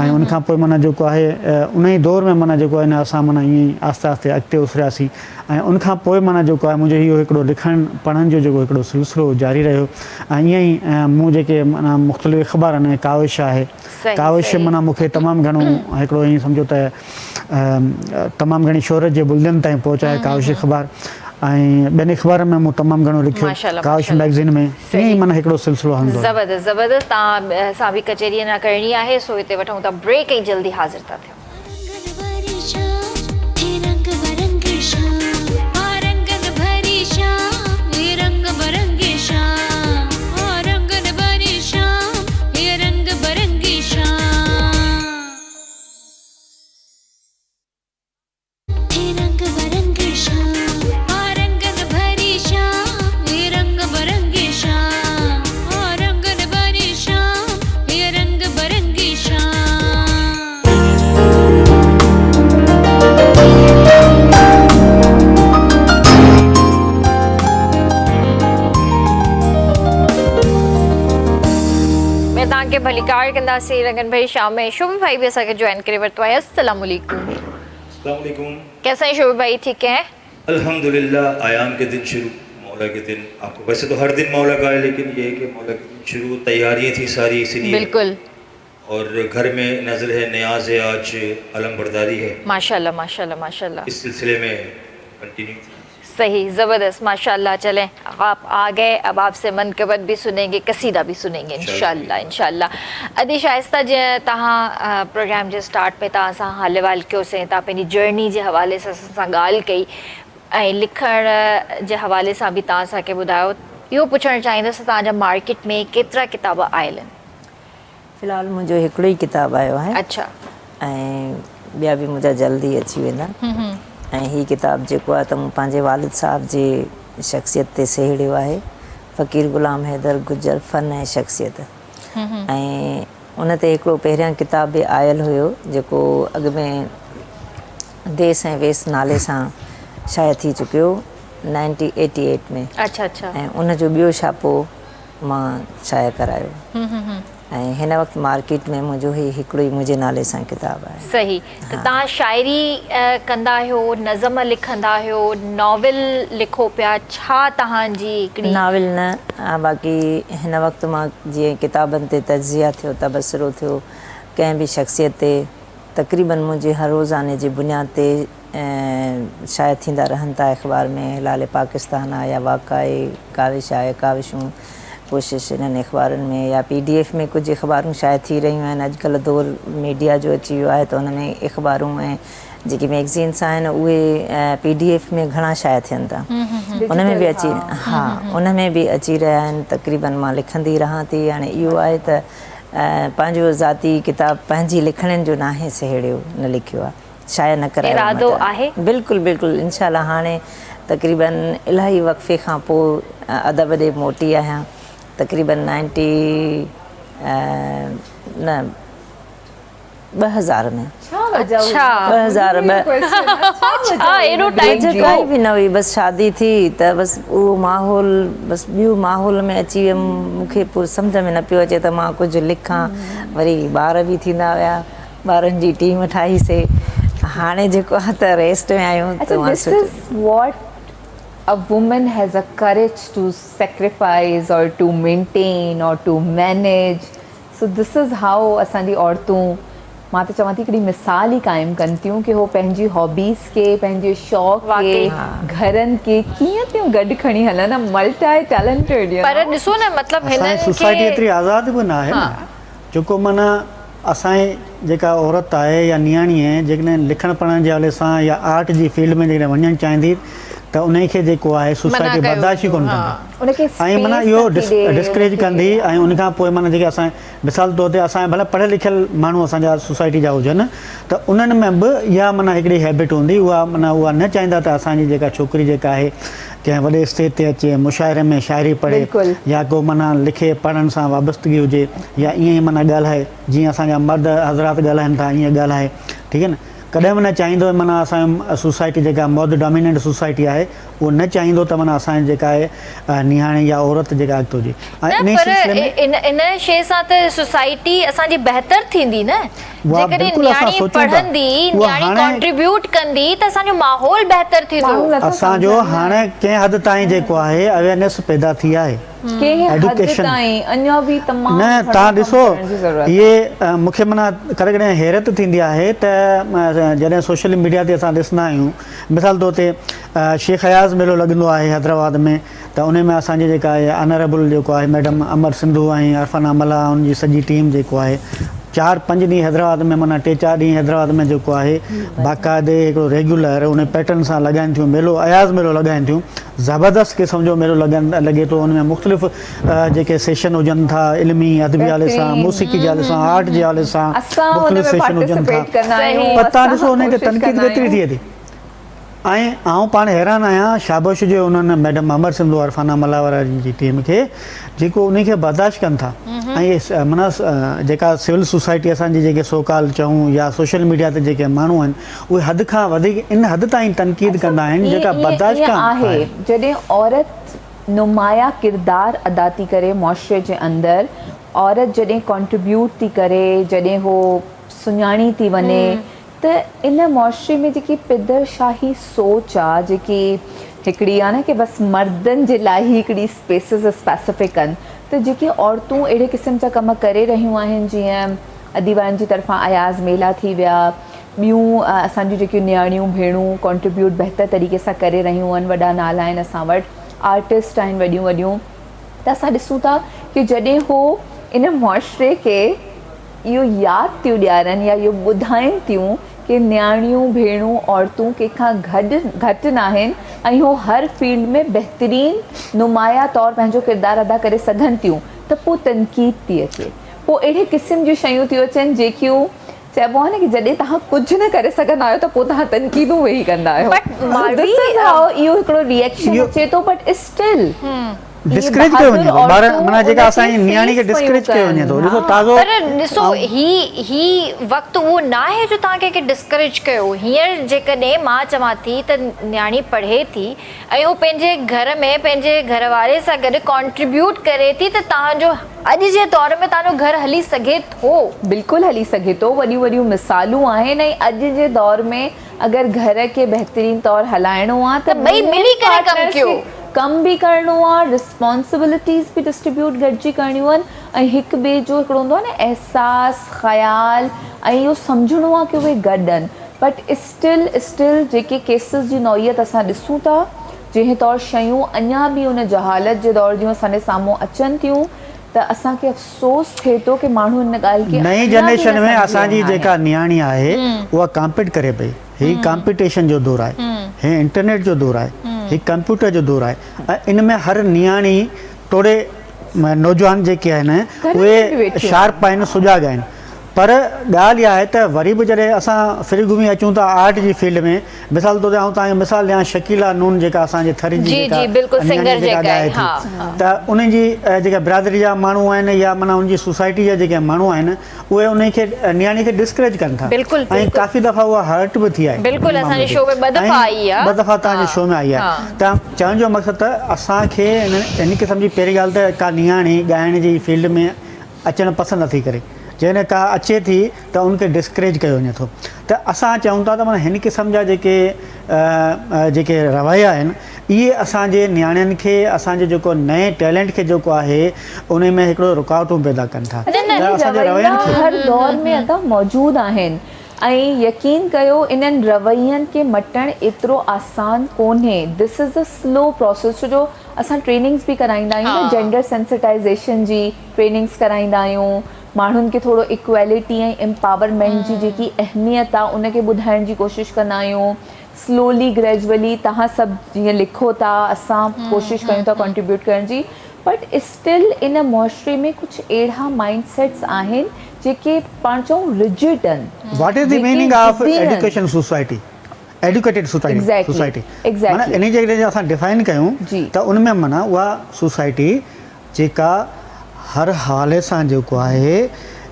۽ ان کان پوء معنيٰ جيڪو آهي انهي دور ۾ معنيٰ جيڪو آهي نه اسان معنيٰ ائين ئي آهستي آهستي اڳتي اسرياسين ۽ ان کان پوء معنيٰ جيڪو آهي منهنجو اهو هڪڙو لکڻ پڙهڻ جو جيڪو هڪڙو سلسلو جاري رهيو ۽ ائين ئي مون جيڪي معنيٰ مختلف اخبارن ۽ ڪاوش آهي ڪاوش معنيٰ مون کي تمام گهڻو هڪڙو ائين سمجهو ته تمام گهڻي شهرت جي بلندين تائين پهچائي ڪاوش اخبار ۽ ٻين اخبارن ۾ مون تمام گهڻو لکيو ڪاوش مئگزين ۾ ائين ئي معنيٰ هڪڙو سلسلو هلندو رهيو. زبردست زبردست توهان سان به ڪچهري اڃا ڪرڻي آهي سو هتي وٺون ٿا بريڪ ۽ جلدي حاضر ٿا ٿيون. ۾ توهان کي ڀليڪار ڪنداسين رنگن ڀري شام ۾ شوبي ڀائي به اسان کي جوائن ڪري ورتو آهي السلام عليڪم. السلام عليڪم. ڪيسا هين شوبي ڀائي ٺيڪ هين. अल्हम्दुलिल्लाह आयाम के दिन शुरू मौला के दिन आपको वैसे तो हर दिन मौला का है लेकिन ये है कि मौला के दिन शुरू तैयारियाँ थी सारी इसीलिए बिल्कुल और घर में नज़र है न्याज है आज अलम बरदारी है माशाल्लाह माशाल्लाह माशाल्लाह इस सिलसिले में कंटिन्यू थी सही ज़बरदस्त माशाल्लाह चलें आप आ गए अब आपसे मनकबत भी सुनेंगे कसीदा भी सुनेंगे इंशाल्लाह इंशाल्लाह अदी शाइस्ता जीअं तव्हां प्रोग्राम जे स्टार्ट में तव्हां सां हाल अहिवाल कयोसीं तव्हां पंहिंजी जर्नी जे हवाले सां असां सां ॻाल्हि कई ऐं लिखण जे हवाले सां बि तव्हां असांखे ॿुधायो इहो पुछणु चाहींदुसि तव्हांजा मार्केट में केतिरा किताब आयल आहिनि फिलहाल मुंहिंजो हिकिड़ो ई किताब आयो आहे अच्छा ऐं ॿिया बि मुंहिंजा जल्दी अची वेंदा ऐं ही किताब जेको आहे त मूं पंहिंजे वालिद साहिब जे शख़्सियत ते सहेड़ियो आहे फ़क़ीर ग़ुलाम हैदर गुजर फ़न ऐं शख़्सियत ऐं उन ते हिकिड़ो पहिरियां किताब बि आयल हुयो जेको अॻु में देस ऐं वेस नाले सां शाया थी चुकियो 1988 में अच्छा अच्छा ऐं उन जो ॿियो छापो मां शाया करायो ऐं हिन वक़्तु मार्केट में मुंहिंजो ही हिकिड़ो ई मुंहिंजे नाले सां किताब आहे। सही त तव्हां शाइरी कंदा आहियो नज़म लिखंदा आहियो नॉवल लिखो पिया छा तव्हांजी हिकिड़ी नावल न बाक़ी हिन वक़्तु मां जीअं किताबनि ते तजिया थियो तबसिरो थियो कंहिं बि शख़्सियत ते तक़रीबन मुंहिंजे हर रोज़ाने जी बुनियाद ते शाया थींदा रहनि था अख़बार में हिलाल पाकिस्तान आहे या वाक़ा आहे काविश आहे काविशूं कोशिश इन्हनि अख़बारुनि में या पी डी एफ में कुझु अख़बारूं शाया थी रहियूं आहिनि। अॼुकल्ह दौर मीडिया जो अची वियो आहे त हुन में अख़बारूं ऐं जेके मैगज़ीन्स आहिनि उहे पी डी एफ में घणा शाया थियनि था उन में बि अची हा उन में बि अची रहिया आहिनि। तक़रीबन मां लिखंदी रहां थी। हाणे इहो आहे त पंहिंजो ज़ाती किताब पंहिंजी लिखणियुनि जो नाहे सहेड़ियो न लिखियो आहे शाया न करायो इरादो आहे? बिल्कुलु बिल्कुलु इंशाल्लाह हाणे तक़रीबन इलाही वक़्फ़े खां पोइ अदब ॾे मोटी आहियाँ। तक़रीबन 90 न 2000 में अच्छा 2002 छा एॾो टाइम काई बि न हुई बसि शादी थी त बसि उहो माहौल बसि ॿियो माहौल में अची वियुमि। मूंखे पोइ सम्झ में न पियो अचे त मां कुझु लिखां। वरी ॿार बि थींदा विया ॿारनि जी टीम ठाहीसीं। हाणे जेको आहे त रेस्ट में आहियूं त मां This is what a woman has a courage to sacrifice or to maintain or to manage. So this is how असांजी औरतूं मां त चवां थी हिकिड़ी मिसाल ई क़ाइमु कनि थियूं की हो पंहिंजी हॉबीज़ खे पंहिंजे शौक़ खे घरनि खे कीअं थियूं गॾु खणी हलनि मल्टी टैलेंटेड। पर ॾिसो न मतिलबु हिननि सोसाइटी एतिरी आज़ाद बि न आहे न जेको माना असांजी जेका औरत आहे या नियाणी आहे जेकॾहिं लिखण पढ़ण जे हवाले सां या आर्ट जी फील्ड में जेकॾहिं वञणु चाहींदी त उन खे जेको आहे सोसाइटी बर्दाश्त ई कोन कंदी ऐं माना इहो डिस्करेज कंदी ऐं उन खां पोइ माना जेके असां मिसाल तौर ते असां भले पढ़ियल लिखियल माण्हू असांजा सोसाइटी जा हुजनि त उन्हनि में बि इहा माना हिकिड़ी हैबिट हूंदी उहा माना उहा न चाहींदा त असांजी जेका छोकिरी जेका आहे कंहिं वॾे स्टेज ते अचे मुशाइरे में शाइरी पढ़े या को माना लिखे पढ़ण सां वाबस्तगी हुजे या ईअं ई माना ॻाल्हाए जीअं असांजा मर्द हज़रात ॻाल्हाइनि था ईअं ॻाल्हाए ठीकु आहे न। कॾहिं बि न चाहींदो माना असांजी सोसाइटी जेका मर्द डोमिनेंट सोसाइटी आहे उहो न चाहींदो त माना असांजी जेका आहे नियाणी या औरत जेका अॻिते हुजे। ऐं पर इन इन शइ सां त सोसाइटी असांजी बहितर थींदी न। जेकॾहिं नियाणी पढ़ंदी नियाणी कंट्रीब्यूट कंदी त असांजो माहौल बहितर थींदो। असांजो हाणे कंहिं हद ताईं जेको आहे अवेयरनेस पैदा थी आहे एजुकेशन अञा बि तमामु न तव्हां ॾिसो इहे मूंखे माना कॾहिं कॾहिं हैरत थींदी आहे त जॾहिं सोशल मीडिया ते असां ॾिसंदा आहियूं मिसाल तौर ते शेख अयाज़ मेलो लॻंदो आहे हैदराबाद में त उन में असांजी जेका आहे ऑनरेबल जेको आहे मैडम अमर सिंधू ऐं अरफाना मलाह उनजी सॼी टीम जेको आहे 4-5 ॾींहं हैदराबाद में माना 3-4 ॾींहं हैदराबाद में जेको आहे बाक़ाइदे हिकिड़ो रेगुलर उन पैटर्न सां लॻाइनि थियूं मेलो अयाज़ मेलो लॻाइनि थियूं। ज़बरदस्त क़िस्म जो मेलो लॻे थो। उन में मुख़्तलिफ़ जेके सेशन हुजनि था इल्मी अदबी हवाले सां मौसीक़ी जे हवाले सां आर्ट जे हवाले सां मुख़्तलिफ़ सेशन हुजनि था। पर तव्हां ॾिसो उन ते तनक़ीद केतिरी थिए थी ऐं आउं पाण हैरान आहियाँ शाबाश हुजे उन्हनि मैडम अमर सिंधू अरफाना मलाह वारा जी टीम खे जेको उन खे बर्दाश्त कनि था ऐं माना जेका सिविल सोसाइटी असांजी जेके सोकाल चऊं या सोशल मीडिया ते जेके माण्हू आहिनि उहे हद खां वधीक इन हद ताईं तनक़ीद कंदा आहिनि जेका बर्दाश्त खां आहे। जॾहिं औरत नुमाया किरदार अदा थी करे मुआशरे जे अंदरि औरत जॾहिं कंट्रीब्यूट थी करे जॾहिं हो सुञाणी थी वञे ته ان معاشري ۾ جيڪي پدر شاهي سوچ آ جيڪي هڪڙي آ نه ڪي بس مردن جي لاء ئي هڪڙي اسپيسز اسپيسفڪ آهن ته جيڪي عورتون اهڙي قسم جا ڪم ڪري رهيون آهن جيئن اديبان جي طرفان اياز ميلا ٿي ويا ٻيون اسان جون جيڪيون نياڻيون ڀيڻون ڪنٽريبيوٽ بهتر طريقي سان ڪري رهيون آهن وڏا نالا آهن اسان وٽ آرٽسٽ آهن وڏيون وڏيون ته اسان ڏسون ٿا ڪي جڏهن هو ان معاشري کي اهو ياد ٿيون ڏيارن يا اهو ٻڌائين ٿيون ڪي نياڻيون ڀيڻون عورتون ڪنهن کان گهٽ گهٽ ناهن ۽ هو هر فيلڊ ۾ بهترين نمايان طور پنهنجو ڪردار ادا ڪري سگهن ٿيون ته پوء تنقيد ٿي اچي پوء اهڙي قسم جون شيون ٿيون اچن جيڪيون چئبو آهي نه ڪي جڏهن توهان ڪجهه نه ڪري سگهندا آهيو ته پوء توهان تنقيدون ويهي ڪندا آهيو. But So Marvi this is how اهو هڪڙو ريئيڪشن اچي ٿو بٽ اسٽل اهي ڊسڪريج ڪيو بهادر وڃي ٿو ٻار عورتون معنيٰ ان جيڪا کي اسان جي نياڻي کي فيس پيون ڊسڪريج ڪيو ڪن وڃي ٿو ڏسو ها. تازو پر ڏسو هي هي وقت اهو ناهي جو توهان ڪنهن کي ڊسڪريج ڪيو هينئر جيڪڏهن مان چوان ٿي ته نياڻي پڙهي ٿي ۽ هو پنهنجي گهر ۾ پنهنجي گهر واري سان گڏ ڪانٽريبيوٽ ڪري ٿي ته توهان جو اڄ جي دور ۾ توهان جو گهر هلي سگهي ٿو. بلڪل هلي سگهي ٿو، وڏيون وڏيون مثالون آهن ۽ اڄ جي دور ۾ اگر گهر کي بهترين طور هلائڻو آ ته ته ٻئي ٻنهي ملي ڪري ڪم پارٽنرز ڪيو. کي ڪم به ڪرڻو آ، رسپانسبلٽيز به ڊسٽريبيوٽ گڏجي ڪرڻيون آهن ۽ هڪ ٻئي جو هڪڙو هوندو آ نه احساس، خيال ۽ اهو سمجهڻو آ ڪي اهي گڏ آهن بٽ اسٽل اسٽل جيڪي ڪيسز جي نوعيت اسان ڏسون ٿا جنهن طور شيون اڃا به ان جهالت جي دور جون اسان جي سامهون اچن ٿيون ته اسان کي افسوس ٿئي ٿو ڪي ماڻهو ان ڳالهه کي نئين اڃا به جنريشن نه ۾ سمجهي اسان جي ويا جيڪا آهن. نياڻي آهي اها ڪامپيٽ ڪري پئي. هي ڪامپيٽيشن جو دور آهي. هي انٽرنيٽ جو دور آهي. هي ڪمپيوٽر جو دور آهي ۽ ان ۾ هر نياڻي توڙي نوجوان جيڪي آهن گهرن ۾ به اهي ويٺيون آهن. شارپ آهن سجاڳ آهن. پر ڳالهه اها آهي ته وري به جڏهن اسان ڦري گهمي اچون ٿا آرٽ جي فيلڊ ۾ مثال طور تي آئون توهان کي مثال ڏيان شڪيلا نون جيڪا اسان جي ٿر جي جي جيڪا جي بلڪل نياڻي سنگر جيڪا جيڪا ڳائي آهي ٿي ها ها. ته ان جي جيڪا برادري جا ماڻهو آهن يا معنيٰ ان جي سوسائٽي جا جيڪي ماڻهو آهن اهي ان کي نياڻي کي ڊسڪريج ڪن ٿا بلڪل ۽ بلڪل ڪافي دفعا اها هرٽ به ٿي آهي بلڪل ان اسان جي معاملي تي شو ۾ ٻه دفعا ۽ آئي آ ٻه دفعا توهان ها جي شو ۾ آئي ها آهي ته چوڻ جو مقصد ته اسان کي ان قسم جي پهرين ڳالهه ته ڪا نياڻي ڳائڻ جي فيلڊ ۾ اچڻ پسند نٿي ڪري جيڪڏهن ڪا اچي ٿي ته ان کي ڊسڪريج ڪيو وڃي ٿو ته اسان چئون ٿا ته معنيٰ هن قسم جا جيڪي جيڪي رويا آهن اهي اسان جي نياڻين کي اسان جي جيڪو نئين ٽيلنٽ کي جيڪو آهي ان ۾ هڪڙو رڪاوٽون پيدا ڪن ٿا اڇا ته اهي اسان جي رويا روين کي هر دور ۾ ادا موجود آهن ۽ يقين ڪيو انهن روين کي مٽڻ ايترو آسان ڪونهي this is a slow process ڇو جو اسان ٽريننگس به ڪرائيندا آهيون نه جينڊر سينسيٽائيزيشن جي ٽريننگس ڪرائيندا آهيون ماڻهن کي ٿورو ايڪويلٽي ۽ امپاورمينٽ جي جيڪي اهميت آهي ان کي ٻڌائڻ جي ڪوشش ڪندا آهيون سلولي گريجولي توهان سڀ جيئن لکو ٿا اسان ڪوشش ڪيون ٿا ڪنٽريبيوٽ ڪرڻ جي بٽ اسٽل ان معاشري ۾ ڪجهه اهڙا مائنڊ سيٽس آهن جيڪي پاڻ چئون رجڊ آهن what is the جيڪي ميننگ آف ضدي آهن. Education society educated Exactly, society exactly. معنيٰ انهي جي جيڪڏهن اسان ڊفائن ڪيون جي. ته ان ۾ معنيٰ اها سوسائٽي جيڪا هر حوالي سان جيڪو آهي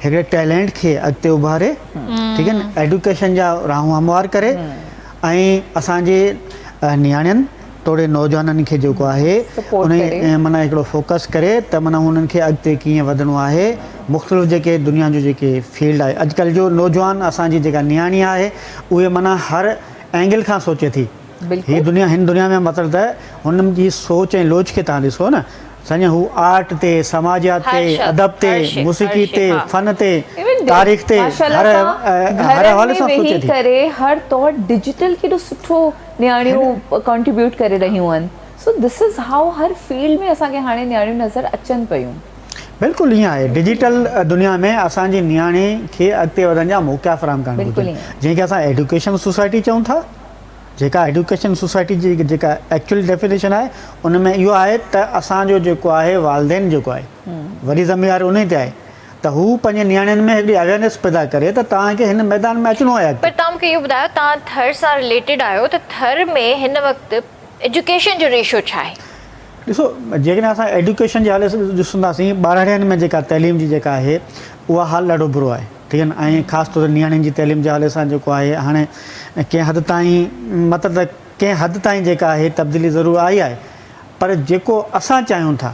هڪڙي ٽيلنٽ کي اڳتي اڀاري ٺيڪ آهي نه ايڊيوڪيشن جا راهون هموار ڪري ۽ اسان جي نياڻين توڙي نوجوانن کي جيڪو آهي سپورٽ انهي ڪري. معنيٰ هڪڙو فوڪس ڪري ته معنيٰ هنن کي اڳتي ڪيئن وڌڻو آهي مختلف جيڪي دنيا جو جيڪي فيلڊ آهي اڄڪلهه جو نوجوان اسان جي جيڪا نياڻي آهي اهي معنيٰ هر اينگل کان سوچي ٿي هي دنيا هن دنيا ۾ مطلب ته هن جي سوچ ۽ لوچ کي تهان ڏسو نه سائين هو آرٽ تي سماجيات تي ادب تي موسيقي تي فن تي تاريخ تي هر هر حوالي سان سوچي ٿي. ڪري هر طور ڊجيٽل ڪيڏو سٺو نياڻيون ڪنٽريبيوٽ ڪري رهيون آهن سو دس از هائو هر فيلڊ ۾ اسان کي هاڻي نياڻيون نظر اچن پيون. بلڪل ائين آهي ڊجيٽل دنيا ۾ اسان جي نياڻي کي اڳتي وڌڻ جا موقعا فراهم ڪرڻ گهرجن جنهن کي اسان ايڊيوڪيشن سوسائٽي چئون ٿا جيڪا ايڊيوڪيشن سوسائٽي جي جيڪا ايڪچوئل ڊيفينيشن آهي ان ۾ اهو آهي ته اسان جو جيڪو آهي والدين جيڪو آهي وڏي ذميواري انهي تي آهي ته هو پنهنجي نياڻين ۾ هڪڙي اويرنيس پيدا ڪري ته توهان کي هن ميدان ۾ اچڻو آهي اڳتي. پر توهان مون کي اهو ٻڌايو توهان ٿر سان رليٽيڊ آهيو ته ٿر ۾ هن وقت ايجوڪيشن جو ريشو ڇا آهي؟ ڏسو جيڪڏهن اسان ايڊيوڪيشن جي حوالي سان ڏسنداسين ٻهراڙين ۾ جيڪا تعليم جي جيڪا آهي اها حال ڏاڍو برو آهي ٺيڪ آهي نه ۽ خاص طور تي نياڻين جي تعليم جي حوالي سان جيڪو آهي هاڻي ڪنهن حد تائين مطلب ته ڪنهن حد تائين جيڪا آهي تبديلي ضرور آئي آهي پر جيڪو اسان چاهيون ٿا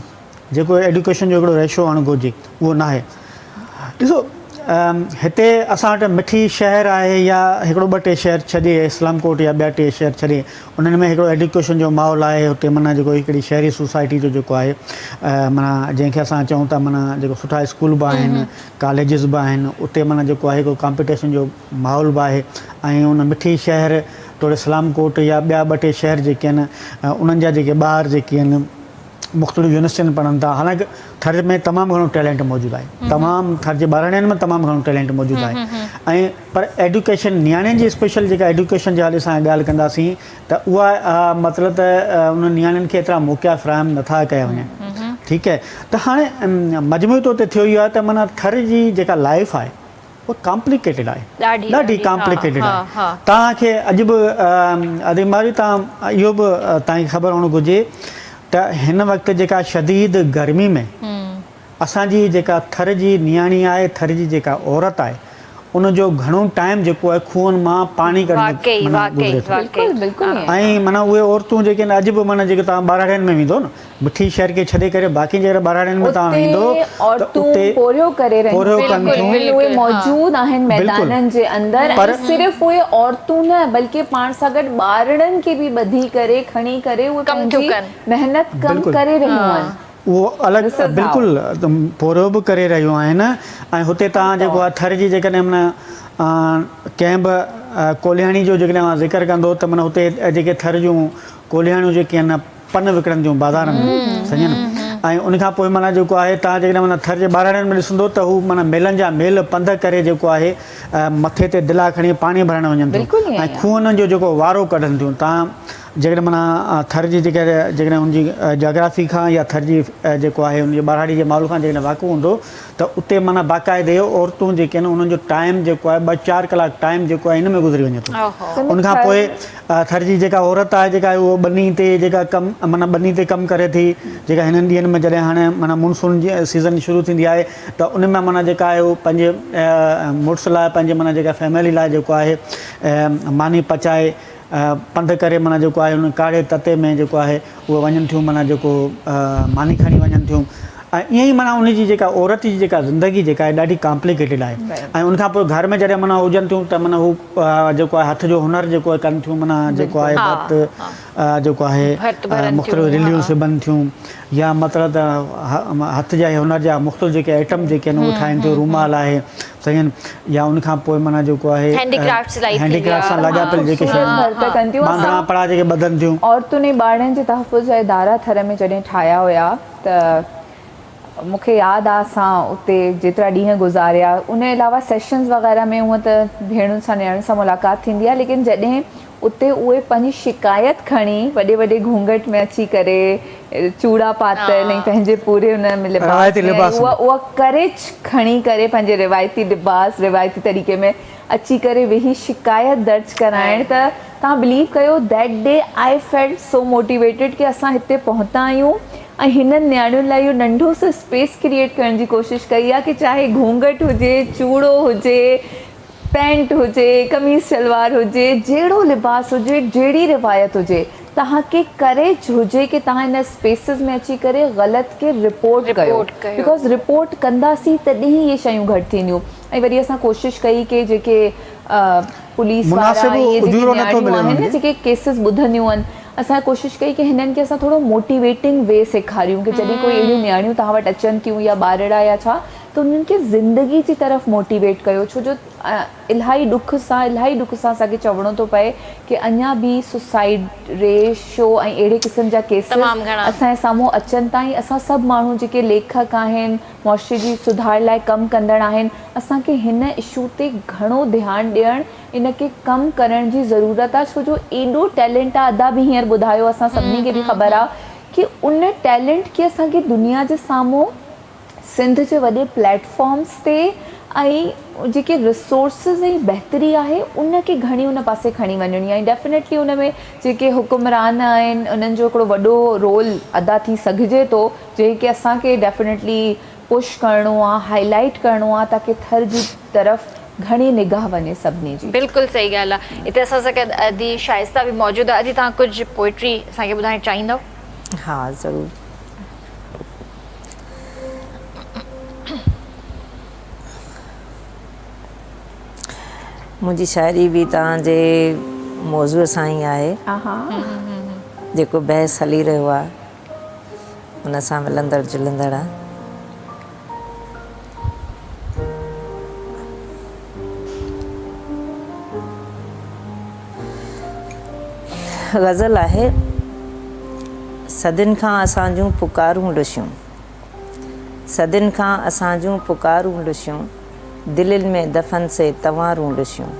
جيڪو ايڊيوڪيشن جو هڪڙو ريشو هئڻ گهرجي اهو ناهي ڏسو هتي اسان وٽ مٺي شهر آهي يا هڪڙو ٻه ٽي شهر ڇڏي اسلام ڪوٽ يا ٻيا ٽي شهر ڇڏي انهن ۾ هڪڙو ايڊيوڪيشن جو ماحول آهي هتي معنيٰ جيڪو هڪڙي شهري سوسائٽي جو جيڪو آهي معنيٰ جنهن کي اسان چئون ٿا معنيٰ جيڪو سٺا اسڪول به آهن ڪاليجز به آهن اتي معنيٰ جيڪو آهي هڪڙو ڪامپيٽيشن جو ماحول به آهي ۽ ان مٺي شهر توڙي اسلام ڪوٽ يا ٻيا ٻه ٽي شهر جيڪي آهن انهن جا جيڪي ٻار جيڪي آهن مختلف يونيورسٽين ۾ پڙهن ٿا حالانڪ ٿر ۾ تمام گهڻو ٽيلنٽ موجود آهي تمام ٿر جي ٻارڙين ۾ تمام گهڻو ٽيلنٽ موجود آهي ۽ پر ايڊيوڪيشن نياڻين جي اسپيشل جيڪا ايڊيوڪيشن جي حوالي سان ڳالهه ڪنداسين ته اها مطلب ته انهن نياڻين کي ايترا موقعا فراهم نٿا ڪيا وڃن ٺيڪ آهي ته هاڻي مجموعي طور تي ٿيو اهو آهي ته معنيٰ ٿر جي جيڪا لائف آهي اها ڪامپليڪيٽيڊ آهي ڏاڍي ڪامپليڪيٽيڊ آهي توهان کي اڄ به ادي ماري توهان اهو به توهان کي خبر هئڻ گهرجي ته هن وقت جيڪا شديد گرمي ۾ اسان جي جيڪا ٿر جي نياڻي آهي ٿر جي جيڪا عورت آهي ان جو گهڻو ٽائيم جيڪو آهي کوهن مان پاڻي ڪڍڻ معنيٰ گذري ٿو ۽ معنيٰ اهي عورتون جيڪي آهن اڄ به معنيٰ جيڪي توهان ٻهراڙين ۾ ويندو نه مٺي شهر کي ڇڏي ڪري باقي جيڪڏهن ٻهراڙين ۾ توهان ويندو اتي ته عورتون اتي پورهيو ڪري رهيون پورهيو ڪن آهن ٿيون. اهي موجود آهن بلڪل ميدانن جي اندر پر ۽ صرف اهي عورتون نه بلڪه پاڻ سان گڏ ٻارڙن کي به ٻڌي ڪري کڻي ڪري اهي ڪم ٿيون پنهنجي ڪن. محنت ڪم بلڪل ڪري رهيون آهن. اهو الڳ This is how. بلڪل پورهيو به ڪري رهيون آهن ۽ هتي هر توهان جيڪو طور. آهي ٿر جي جيڪڏهن معنيٰ ڪنهن به ڪولهياڻي جو جيڪڏهن اوهان ذڪر ڪندو ته معنيٰ هتي جيڪي ٿر جون ڪولهياڻيون جيڪي آهن پن وڪڻن ٿيون بازار ۾ سمجهيا نه ۽ ان کان پوء معنيٰ جيڪو آهي تان جيڪڏهن معنيٰ ٿر جي ٻهراڙين ۾ ڏسندو ته هو معنيٰ ميلن جا ميل پنڌ ڪري جيڪو آهي مٿي تي دلا کڻي پاڻي ڀرڻ وڃن ٿيون ۽ کوهن جو جيڪو وارو ڪڍن ٿيون تان جيڪڏهن معنيٰ ٿر جي جيڪا جيڪڏهن ان جي جاگرافي کان يا ٿر جي جيڪو آهي ان جي ٻهراڙي جي ماحول کان جيڪڏهن واقف هوندو ته اتي معنيٰ باقاعدي عورتون جيڪي آهن انهن جو ٽائيم جيڪو آهي ٻه چار ڪلاڪ ٽائيم جيڪو آهي ان ۾ گذري وڃي ٿو ان کان پوء ٿر جي جيڪا عورت آهي جيڪا اهو ٻني تي جيڪا ڪم معنيٰ ٻني تي ڪم ڪري ٿي جيڪا هنن ڏينهن ۾ جڏهن هاڻي معنيٰ مونسون جي سيزن شروع ٿيندي آهي ته ان ۾ معنيٰ جيڪا آهي اهو پنهنجي مڙس لاء پنهنجي معنيٰ جيڪا فيملي لاء جيڪو آهي ماني پچائي پنڌ ڪري معنيٰ جيڪو آهي ان ڪاڙهي تتي ۾ جيڪو آهي اهي وڃن ٿيون معنيٰ جيڪو ماني کڻي وڃن ٿيون ۽ ائين ئي معنيٰ ان جي جيڪا عورت جي جيڪا زندگي جيڪا آهي ڏاڍي ڪامپليڪيٽيڊ آهي ۽ ان کان پوء گهر ۾ جڏهن معنيٰ هجن ٿيون ته معنيٰ هو جيڪو آهي هٿ جو هنر جيڪو آهي ڪن ٿيون معنيٰ جيڪو آهي ڀرت جيڪو آهي مختلف رليون سبن ٿيون يا مطلب ته هٿ جا هنر جا مختلف جيڪي آئٽم جيڪي آهن اهي ٺاهن ٿيون رومال آهي سائين يا ان کان پوء معنيٰ جيڪو آهي هينڊي ڪرافٽس لائي هينڊي ڪرافٽ سان لاڳاپيل جيڪي شيون ٻانڌڻا پڙا جيڪي ٻڌن ٿيون. عورتن ۽ ٻارڙن جي تحفظ جا ادارا ٿر ۾ جڏهن ٺاهيا هيا ته مون کي ياد آ اسان اتي جيترا ڏينهن گذاريا ان علاوه سيشنز وغيره ۾ هونء ته ڀيڻن سان نياڻين سان ملاقات ٿيندي آ ليڪن جڏهن اتي اهي پنهنجي شڪايت کڻي وڏي وڏي گهونگهٽ ۾ اچي ڪري چوڙا پاتل ۽ پنهنجي پوري ان ۾ لباس ۾ اها اها ڪريج کڻي ڪري پنهنجي روايتي لباس روايتي طريقي ۾ اچي ڪري ويهي شڪايت درج ڪرائڻ ته توهان بليو ڪيو that day I felt so motivated ڪي اسان هتي پهتا آهيون ۽ هنن نياڻين لاء اهو ننڍو سو اسپيس ڪريئيٽ ڪرڻ جي ڪوشش ڪئي آهي ڪي چاهي گهونگهٽ هجي چوڙو هجي پينٽ هجي، قميص شلوار هجي، جهڙو لباس هجي، جهڙي روايت هجي، توهان کي ڪريج هجي ڪي توهان ان اسپيسز ۾ اچي ڪري غلط کي رپورٽ ڪيو because report ڪنداسين تڏهن ئي اهي شيون گهٽ ٿينديون ۽ وري اسان ڪوشش ڪئي ڪي جيڪي پوليس وارا ۽ اهي جيڪي نياڻيون آهن نه جيڪي ڪيسز ٻڌنديون آهن اسان ڪوشش ڪئي ڪي هنن کي اسان ٿورو موٽيويٽنگ وي سيکاريون ڪي جڏهن ڪوئي اهڙيون نياڻيون توهان وٽ اچن ٿيون يا ٻارڙا يا ڇا ته انهن کي زندگي جي طرف موٽيويٽ ڪيو ڇو جو الاهي ڏک سان الاهي ڏک سان اسان کي چوڻو ٿو پئي ڪي اڃا به سوسائيڊ ريشو ۽ اهڙي قسم جا ڪيسز اسان جي سامهون اچن ٿا ۽ اسان سڀ ماڻهو جيڪي ليکڪ آهن معاشري جي سڌار لاء ڪم ڪندڙ آهن اسان کي هن اشو تي گهڻو ڌيان ڏيڻ ان کي ڪم ڪرڻ جي ضرورت آهي ڇو جو ايڏو ٽيلنٽ آهي ادا به هينئر ٻڌايو اسان سڀني کي به خبر آهي ڪي ان ٽيلنٽ کي اسان کي دنيا جي سامهون سنڌ جي وڏي پليٽ فارمز تي ۽ جيڪي ريسورسز ۽ بهتري آهي ان کي گهڻي ان پاسي کڻي وڃڻي آهي ڊيفينيٽلي ان ۾ جيڪي حڪمران آهن انهن جو هڪڙو وڏو رول ادا ٿي سگهجي ٿو جنهن کي اسان کي ڊيفينيٽلي پش ڪرڻو آهي هائي لائيٽ ڪرڻو آهي تاڪي ٿر جي طرف گهڻي نگاهه وڃي سڀني جي. بلڪل صحيح ڳالهه آهي هتي اسان سان گڏ ادي شائسته به موجود آهي ادي توهان ڪجهه پوئٽري اسان کي ٻڌائڻ چاهيندؤ. ها ضرور. منهنجي شاعري به توهان جي موضوع سان ئي آهي. جيڪو بحث هلي رهيو آهي ان سان ملندڙ جلندڙ آهي. غزل آهي، صدين کان اسان جون پڪارون لشيون، صدين کان اسان جون پڪارون لشيون، دلين ۾ دفن سي تنوارون لشيون.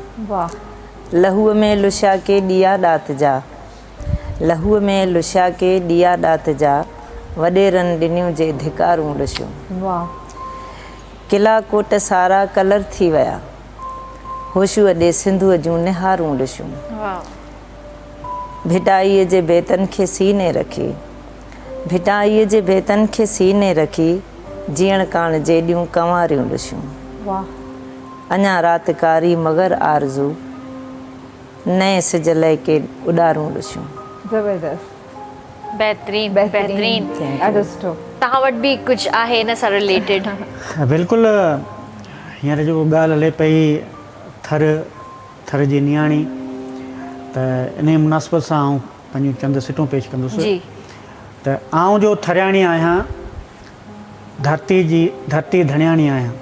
لهوء ۾ لشيا ڪي ڏيئا ڏات جا، لهوء ۾ لشيا ڪي ڏيئا ڏات جا، وڏيرن ڏنيون جي ڌڪارون لشيون. قلعا ڪوٽ سارا ڪلر ٿي ويا، هوشوء ڏي سنڌوء جون نهارون لشيون. ڀٽائيء جي بيتن کي سيني رکي، ڀٽائيء جي بيتن کي سيني رکي، جيئڻ ڪاڻ جيڏيون ڪنواريون لشيون. اڃا رات ڪاري مگر آرزو، نئين سج لئه ڪي اڏارون لشيون. زبردست. بهترين بهترين ڏاڍو سٺو. توهان وٽ به ڪجهه آهي ان سان رليٽيڊ؟ بلڪل هينئر جيڪو ڳالهه هلي پئي ٿر ٿر جي نياڻي ته انهي مناسبت سان آئون پنهنجون چند سٽون پيش ڪندس ته آئون جو ٿرياڻي آهيان ڌرتي جي ڌرتي ڌڻياڻي آهيان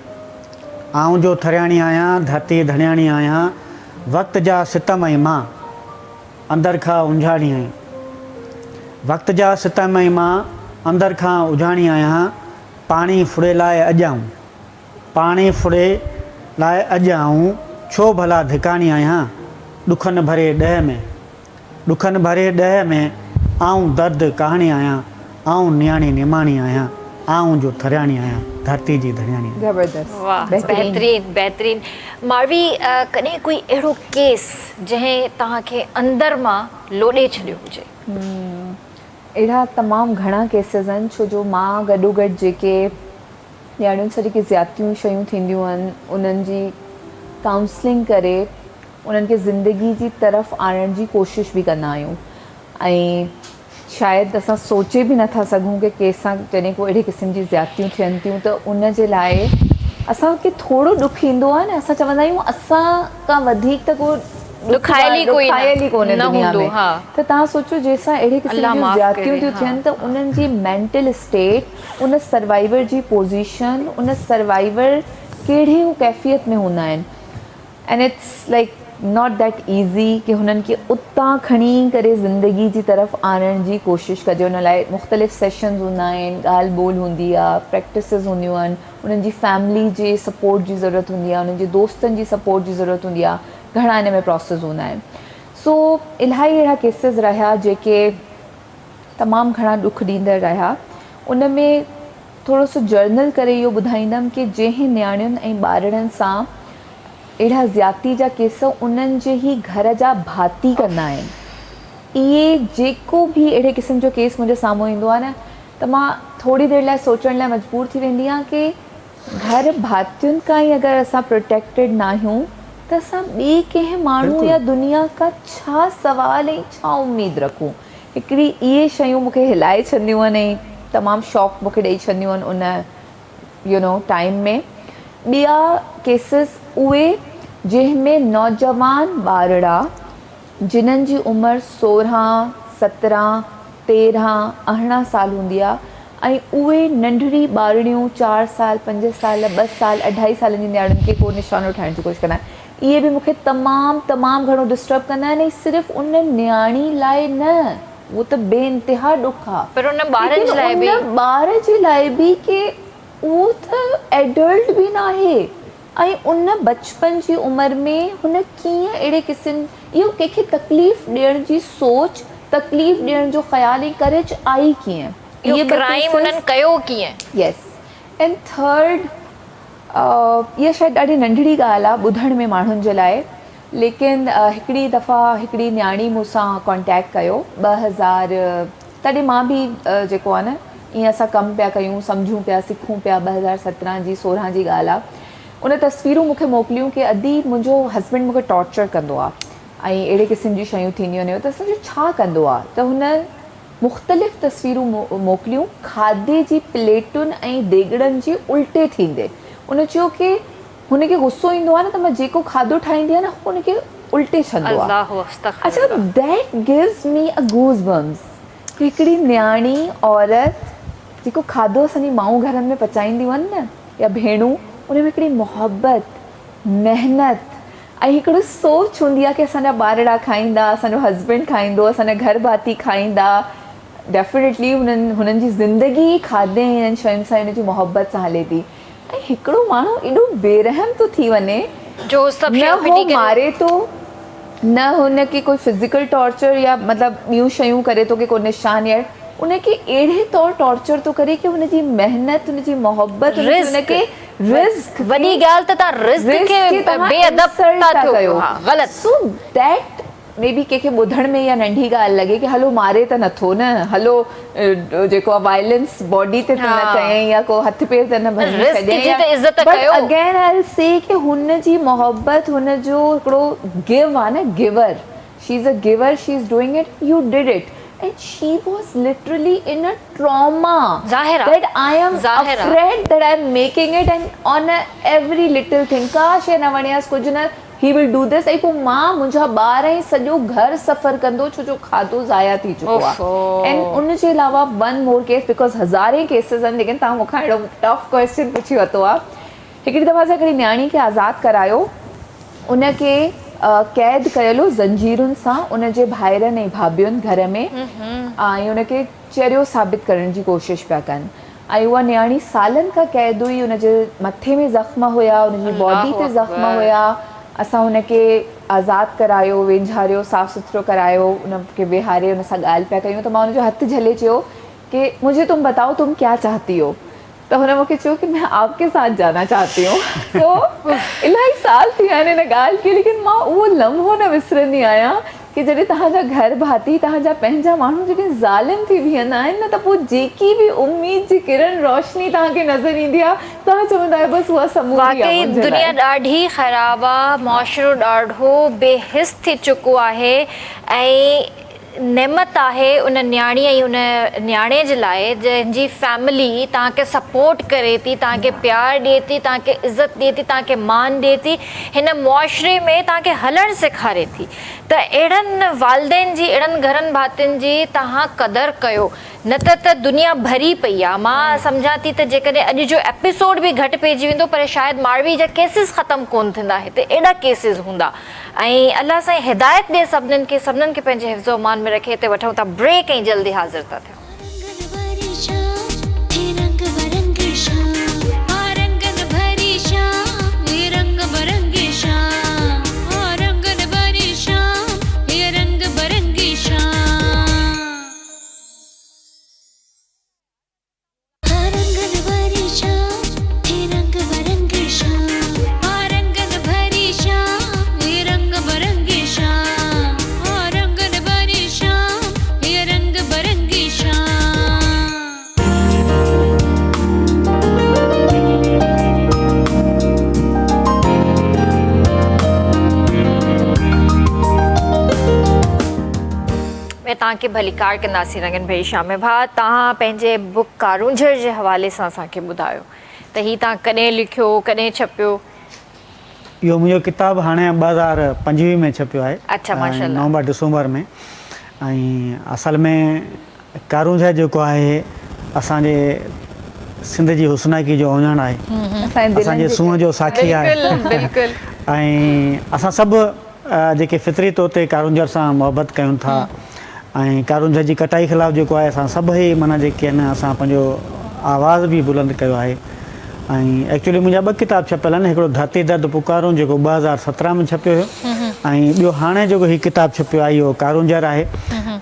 آئون جو ٿرياڻي آهيان ڌرتي ڌڻياڻي آهيان وقت جا ستم ۽ مان اندر کان اونجهاڻي آهيان وقت جا ستم ۽ مان اندر کان اجهاڻي آهيان پاڻي ڦڙي لاء اڄ آئون پاڻي ڦڙي لاء اڄ آئون ڇو ڀلا ڌڪاڻي آهيان ڏکن ڀري ڏهه ۾ ڏکن ڀري ڏهه ۾ آئون درد ڪهاڻي آهيان آئون نياڻي نماڻي آهيان آئون جو ٿرياڻي آهيان ڌرتي جي ڌڻياڻي آهيان. زبردست واھ بهترين بهترين ماروي ڪڏهن ڪوئي اهڙو ڪيس جنهن توهان کي اندر مان لوڏي ڇڏيو هجي. اهڙا تمام گهڻا ڪيسز آهن ڇو جو مان گڏوگڏ جيڪي نياڻين سان جيڪي زيادتيون شيون ٿينديون آهن انهن جي ڪائونسلنگ ڪري انهن کي زندگي جي طرف آڻڻ جي ڪوشش به ڪندا آهيون ۽ شايد اسان سوچي به نٿا سگهون ڪي ڪنهن سان جڏهن ڪو اهڙي قسم جي زيادتيون ٿين ٿيون ته ان جي لاء اسان کي ٿورو ڏک ايندو آهي نه اسان چوندا آهيون اسان کان وڌيڪ ته ڪو ڏکايل ئي ڪوئي ڏکايل ئي ڪونهي دنيا ۾ ته توهان سوچو جنهن سان اهڙي قسم جون زيادتيون ٿيون ٿين ته انهن جي مينٽل اسٽيٽ ان سروائيور جي پوزيشن ان سروائيور ڪهڙي هو ڪيفيت ۾ هوندا آهن and it's like not that easy ڪي هنن کي اتان کڻي ڪري زندگي جي طرف آڻڻ جي ڪوشش ڪجي ان لاء مختلف سيشنز هوندا آهن ڳالهه ٻولهه هوندي آهي پريڪٽسز هونديون آهن انهن جي فيملي جي سپورٽ جي ضرورت هوندي آهي انهن جي دوستن جي سپورٽ جي ضرورت هوندي آهي گهڻا ان ۾ پراسيس هوندا آهن سو الاهي اهڙا ڪيسز رهيا جيڪي تمام گهڻا ڏک ڏيندڙ رهيا ان ۾ ٿورو سو جرنل ڪري اهو ٻڌائيندم ڪي جنهن نياڻين ۽ ٻارڙن سان اهڙا زيادتي جا ڪيس انهن جي ئي گهر جا ڀاتي ڪندا آهن اهي جيڪو به اهڙي قسم جو ڪيس منهنجي سامهون ايندو آهي نه ته مان ٿوري دير لاء سوچڻ لاء مجبور ٿي ويندي آهيان ڪي گهر ڀاتين کان ئي اگر اسان پروٽيڪٽيڊ ناهيون ته اسان ٻئي ڪنهن ماڻهو يا دنيا کان ڇا سوال ۽ ڇا اميد رکون هڪڙي اهي شيون مون کي هلائي ڇڏنديون آهن ۽ تمام شاڪ مون کي ڏئي ڇڏنديون آهن ان يو نو ٽائيم ۾ ٻيا ڪيسز اهي جنهن ۾ نوجوان ٻارڙا جنھن جي عمر سورهن، سترهن، تيرهن، ارڙهن سال هوندي آهي ۽ اهي ننڍڙي ٻارڙيون چار سال، پنج سال، ٻه سال، اڍائي سالن جي نياڻين کي ڪو نشانو ٺاهڻ جي ڪوشش ڪندا آهن. اهي به مون کي تمام تمام گهڻو ڊسٽرب ڪندا آهن ۽ صرف ان نياڻي لاء نه اهو ته بي انتها ڏک آهي پر ان ٻارن جي لاء به. ان ٻار جي لاء به ڪي اهو ته ايڊلٽ به ناهي ۽ ان بچپن جي عمر ۾ هن ڪيئن اهڙي قسم اهو ڪنهن کي تڪليف ڏيڻ جي سوچ، تڪليف ڏيڻ جو خيال ۽ ڪريج آئي ڪيئن؟ اهو ڪرائيم انهن ڪيو ڪيئن؟ يس اينڊ ٿرڊ اها شايد ڏاڍي ننڍڙي ڳالهه آهي ٻڌڻ ۾ ماڻهن جي لاء ليڪن هڪڙي دفعا هڪڙي نياڻي مون سان ڪانٽيڪٽ ڪيو 2000 تڏهن مان به جيڪو آهي نه ائين اسان ڪم پيا ڪيون سمجهون پيا سکون پيا 2017 جي 16 جي ڳالهه آهي ان تصويرون مون کي موڪليون ڪي ادي منهنجو هسبينڊ مون کي ٽارچر ڪندو آهي ۽ اهڙي قسم جون شيون ٿينديون آهن ته اسان چيو ڇا ڪندو آهي ته هن مختلف تصويرون موڪليون کاڌي جي پليٽن ۽ ديڳڙن جي الٽي ٿيندي ان چيو ڪي هن کي غصو ايندو آهي نه ته مان جيڪو کاڌو ٺاهيندي آهيان نه هو ان کي الٽي ڇڏندو آهي. اڇا that gives me a goose bumps ڪي هڪڙي نياڻي عورت جيڪو کاڌو اسان جي مائون گهرن ۾ پچائينديون آهن نه يا ڀيڻون ان ۾ هڪڙي محبت محنت ۽ هڪڙو سوچ هوندي آهي ڪي اسان جا ٻارڙا کائيندا اسان جو هسبينڊ کائيندو اسان جا گهر ڀاتي کائيندا ڊيفنيٽلي هنن هنن جي زندگي ئي کاڌي ۽ انهن شين سان ان جي محبت سان هلي ٿي ۽ هڪڙو ماڻهو ايڏو بي رحم ٿو ٿي وڃي جو سڀ نه شيون هو ڦٽي ڪري ماري ٿو نه هن کي ڪوئي فزيڪل ٽارچر يا مطلب ٻيون شيون ڪري ٿو ڪي ڪو نشان يا ان کي اهڙي طور ٽارچر ٿو ڪري ڪي هن جي محنت هن جي محبت هن جي هن رزق کي رزق وڏي کي ڳالهه ته تان رزق رزق کي کي توهان بي ادب انسلٽ ٿا ٿا ٿيو ڪيو ها غلط سو that me بي ڪنهن کي ٻڌڻ ۾ اها ننڍي ڳالهه لڳي ڪي هلو ماري ته نٿو نه هلو جيڪو آ وائلنس باڊي تي ته نه ڪيائين يا ڪو هٿ پير ته نه ڀڃي رزق ڇڏيائين جي يا ته عزت بٽ ڪيو. اگين I ول سي ڪي هن جي محبت هن جو هڪڙو گيو آ نه giver she is a giver she is doing it you did it and she was literally in a trauma ظاهر آ that I am ظاهر آ. Afraid that I am making it and on every little thing ڪا شي نه وڻيس ڪجهه نه هي ول do this ۽ پوء مان منهنجا ٻار ۽ سڄو گهر سفر ڪندو ڇو جو کاڌو ضايع ٿي چڪو آهي ۽ ان جي علاوه ون مور ڪيس because هزارين ڪيسز آهن ليڪن توهان مون کان اهڙو ٽف ڪويسچن پڇي ورتو آهي هڪڙي دفعا اسان هڪڙي نياڻي کي آزاد ڪرايو ان کي قيد ڪيل هو زنجيرن سان ان جي ڀائرن ۽ ڀاڀين گهر ۾ ۽ ان کي چريو ثابت ڪرڻ جي ڪوشش پيا ڪن ۽ اها نياڻي سالن کان قيد هئي، ان جي مٿي ۾ زخم هيا، ان جي باڊي تي زخم هيا، اسان ان کي آزاد ڪرايو، وينجهاريو، صاف سٿرو ڪرايو، ان کي ويهاري ان سان ڳالهه پيا ڪيون ته مان ان جو هٿ جهلي چيو ڪي مجهي تم بتائو تم ڪيا چاهتي هو ته هن مون کي چيو ڪي مين آپ ڪي ساٿ جانا چاهتي هون سو الاهي سال ٿي ويا آهن ان ڳالهه کي ليڪن مان اهو لمحو نه وسرندي آهيان ڪي جڏهن توهان جا گهر ڀاتي، توهان جا پنهنجا ماڻهو جڏهن ظالم ٿي بيهندا آهن نه ته پوء جيڪي به اميد جي ڪرن روشني توهان کي نظر ايندي آهي توهان چوندا آهيو بس اها سموري آهي واقعي منهنجي لاء. دنيا ڏاڍي خراب آ معاشرو ڏاڍو بي حس ٿي چڪو آهي ۽ نعمت آهي ان نياڻي ۽ ان نياڻي جي لاء جنهن جي فيملي توهان کي سپورٽ ڪري ٿي توهان کي پيار ڏي ٿي توهان کي عزت ڏي ٿي توهان کي مان ڏي ٿي هن معاشري ۾ توهان کي هلڻ سيکاري ٿي ته اهڙن والدين جي اهڙن گهرن ڀاتين جي توهان قدر ڪيو نه ته ته دنيا ڀري پئي آ مان سمجهان ٿي ته جيڪڏهن اڄ جو ايپيسوڊ به گهٽ پئجي ويندو پر شايد ماڙوي جا ڪيسز ختم ڪون ٿيندا هتي ايڏا ڪيسز هوندا ۽ الله سائين هدايت ڏي سڀنن کي سڀنن کي پنهنجي حفظ و امان ۾ رکي هتي وٺون ٿا بريڪ ۽ جلدي حاضر ٿا ٿيون. ۾ توهان کي ڀليڪار ڪنداسين رنگن ڀري شام ۾ ڀاء توهان پنهنجي بڪ ڪارونجهر جي حوالي سان اسان کي ٻڌايو ته هي توهان ڪڏهن لکيو ڪڏهن ڇپيو. اهو منهنجو ڪتاب هاڻي 2025 ۾ ڇپيو آهي اڇا ماشاءالله نومبر ڊسمبر ۾ ۽ اصل ۾ ڪارونجهر جيڪو آهي اسان جي سنڌ جي حسناڪي جو اوڃاڻ آهي اسان جي سونهن جو ساکي آهي بلڪل ۽ اسان سڀ جيڪي فطري طور تي ڪارونجهر سان محبت ڪيون ٿا ۽ ڪارونجهر جي ڪٽائي خلاف جيڪو آهي اسان سڀئي معنيٰ جيڪي آهن اسان پنهنجو آواز به بلند ڪيو آهي ۽ ايڪچولي منهنجا ٻه ڪتاب ڇپيل آهن هڪڙو ڌرتي درد پڪارون جيڪو 2017 ۾ ڇپيو هيو ۽ ٻيو هاڻي جيڪو هي ڪتاب ڇپيو آهي اهو ڪارونجهر آهي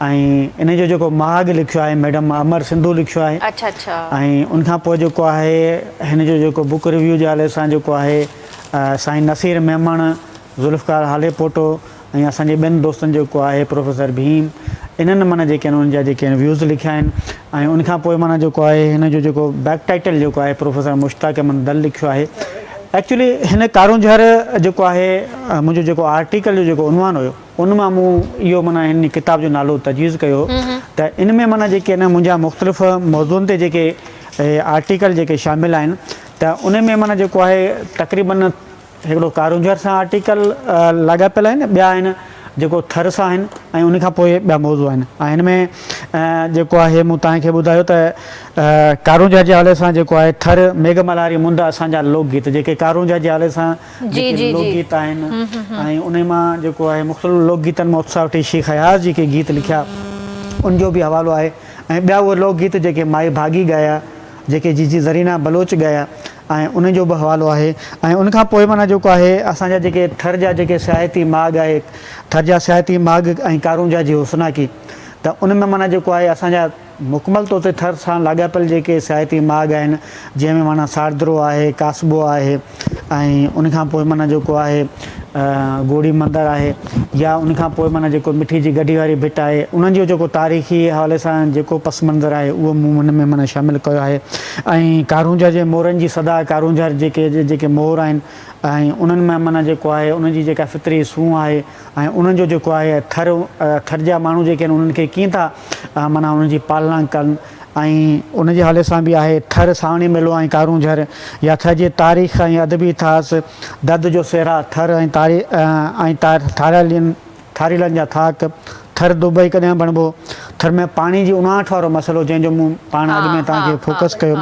۽ ان جو جيڪو مهاڳ لکيو آهي ميڊم امر سنڌو لکيو آهي اڇا اڇا ۽ ان کان پوء جيڪو آهي هن جو جيڪو بڪ ريويو جي حوالي سان جيڪو آهي سائين نصير ميمڻ ذوالفقار هاليپوٽو ۽ اسان جي ٻين دوستن جيڪو آهي پروفيسر ڀيم انهن معنيٰ جيڪي آهن انهن جا جيڪي آهن ويوز لکيا آهن ۽ ان کان پوء معنيٰ جيڪو آهي هن جو جيڪو بيڪ ٽائيٽل جيڪو آهي پروفيسر مشتاق احمد دل لکيو آهي ايڪچولي هن ڪارونجهر جيڪو آهي منهنجو جيڪو آرٽيڪل جو جيڪو عنوان هيو ان مان مون اهو معنيٰ هن ڪتاب جو نالو تجويز ڪيو هو ته ان ۾ معنيٰ جيڪي آهن منهنجا مختلف موضوعن تي جيڪي آرٽيڪل جيڪي شامل آهن ته ان ۾ معنيٰ جيڪو آهي تقريبن هڪڙو ڪارونجهر سان آرٽيڪل لاڳاپيل آهن ٻيا آهن جيڪو ٿر سان آهن ۽ ان کان پوء ٻيا موضوع آهن ۽ هن ۾ جيڪو آهي مون توهان کي ٻڌايو ته ڪارونجهر جي حوالي سان جيڪو آهي ٿر ميگهه ملهاري مند اسان جا لوڪ گيت جيڪي ڪارونجهر جي حوالي سان جيڪي لوڪ گيت آهن ۽ انهي مان جيڪو آهي مختلف لوڪ گيتن مان اتساهه وٺي شيخ اياز جيڪي گيت لکيا ان جو به حوالو آهي ۽ ٻيا اهي لوڪ گيت جيڪي مائي ڀاڳي ڳايا جيڪي جيجي زرينا بلوچ ڳايا ۽ انهن جو به حوالو آهي ۽ ان کان پوء معنيٰ جيڪو آهي اسان جا جيڪي ٿر جا جيڪي سياحتي ماڳ آهي ٿر جا سياحتي ماڳ ۽ ڪارونجهر جي حسناڪي ته ان ۾ معنيٰ جيڪو آهي اسان جا مڪمل طور تي ٿر سان لاڳاپيل جيڪي سياحتي ماڳ آهن جنهن ۾ معنيٰ ساڙدرو آهي ڪاسبو آهي ۽ ان کان پوء معنيٰ جيڪو آهي گوڙي مندر آهي يا ان کان پوء معنيٰ جيڪو مٺي جي گڍي واري ڀٽ آهي انهن جو جيڪو تاريخي حوالي سان جيڪو پس منظر آهي اهو مون ان ۾ معنيٰ شامل ڪيو آهي ۽ ڪارونجهر جي مورن جي صدا ڪارونجهر جيڪي جيڪي مور آهن ۽ انهن ۾ معنيٰ جيڪو آهي انهن جي جيڪا فطري سونهن آهي ۽ انهن جو جيڪو آهي ٿر ٿر جا ماڻهو جيڪي آهن انهن کي ڪيئن ٿا معنيٰ انهن جي پالنا ڪن ۽ ان جي حوالي سان به آهي ٿر سانوڻي ميلو ۽ ڪارونجهر يا ٿر جي تاريخ ۽ ادبي اتهاس درد جو صحرا ٿر ۽ ۽ ٿاريلين ٿاريلن جا ٿاڪ ٿر دبئي ڪڏهن بڻبو ٿر ۾ پاڻي جي اڻاٺ وارو مسئلو جنهن جو مون پاڻ اڳ ۾ توهان کي فوڪس ڪيو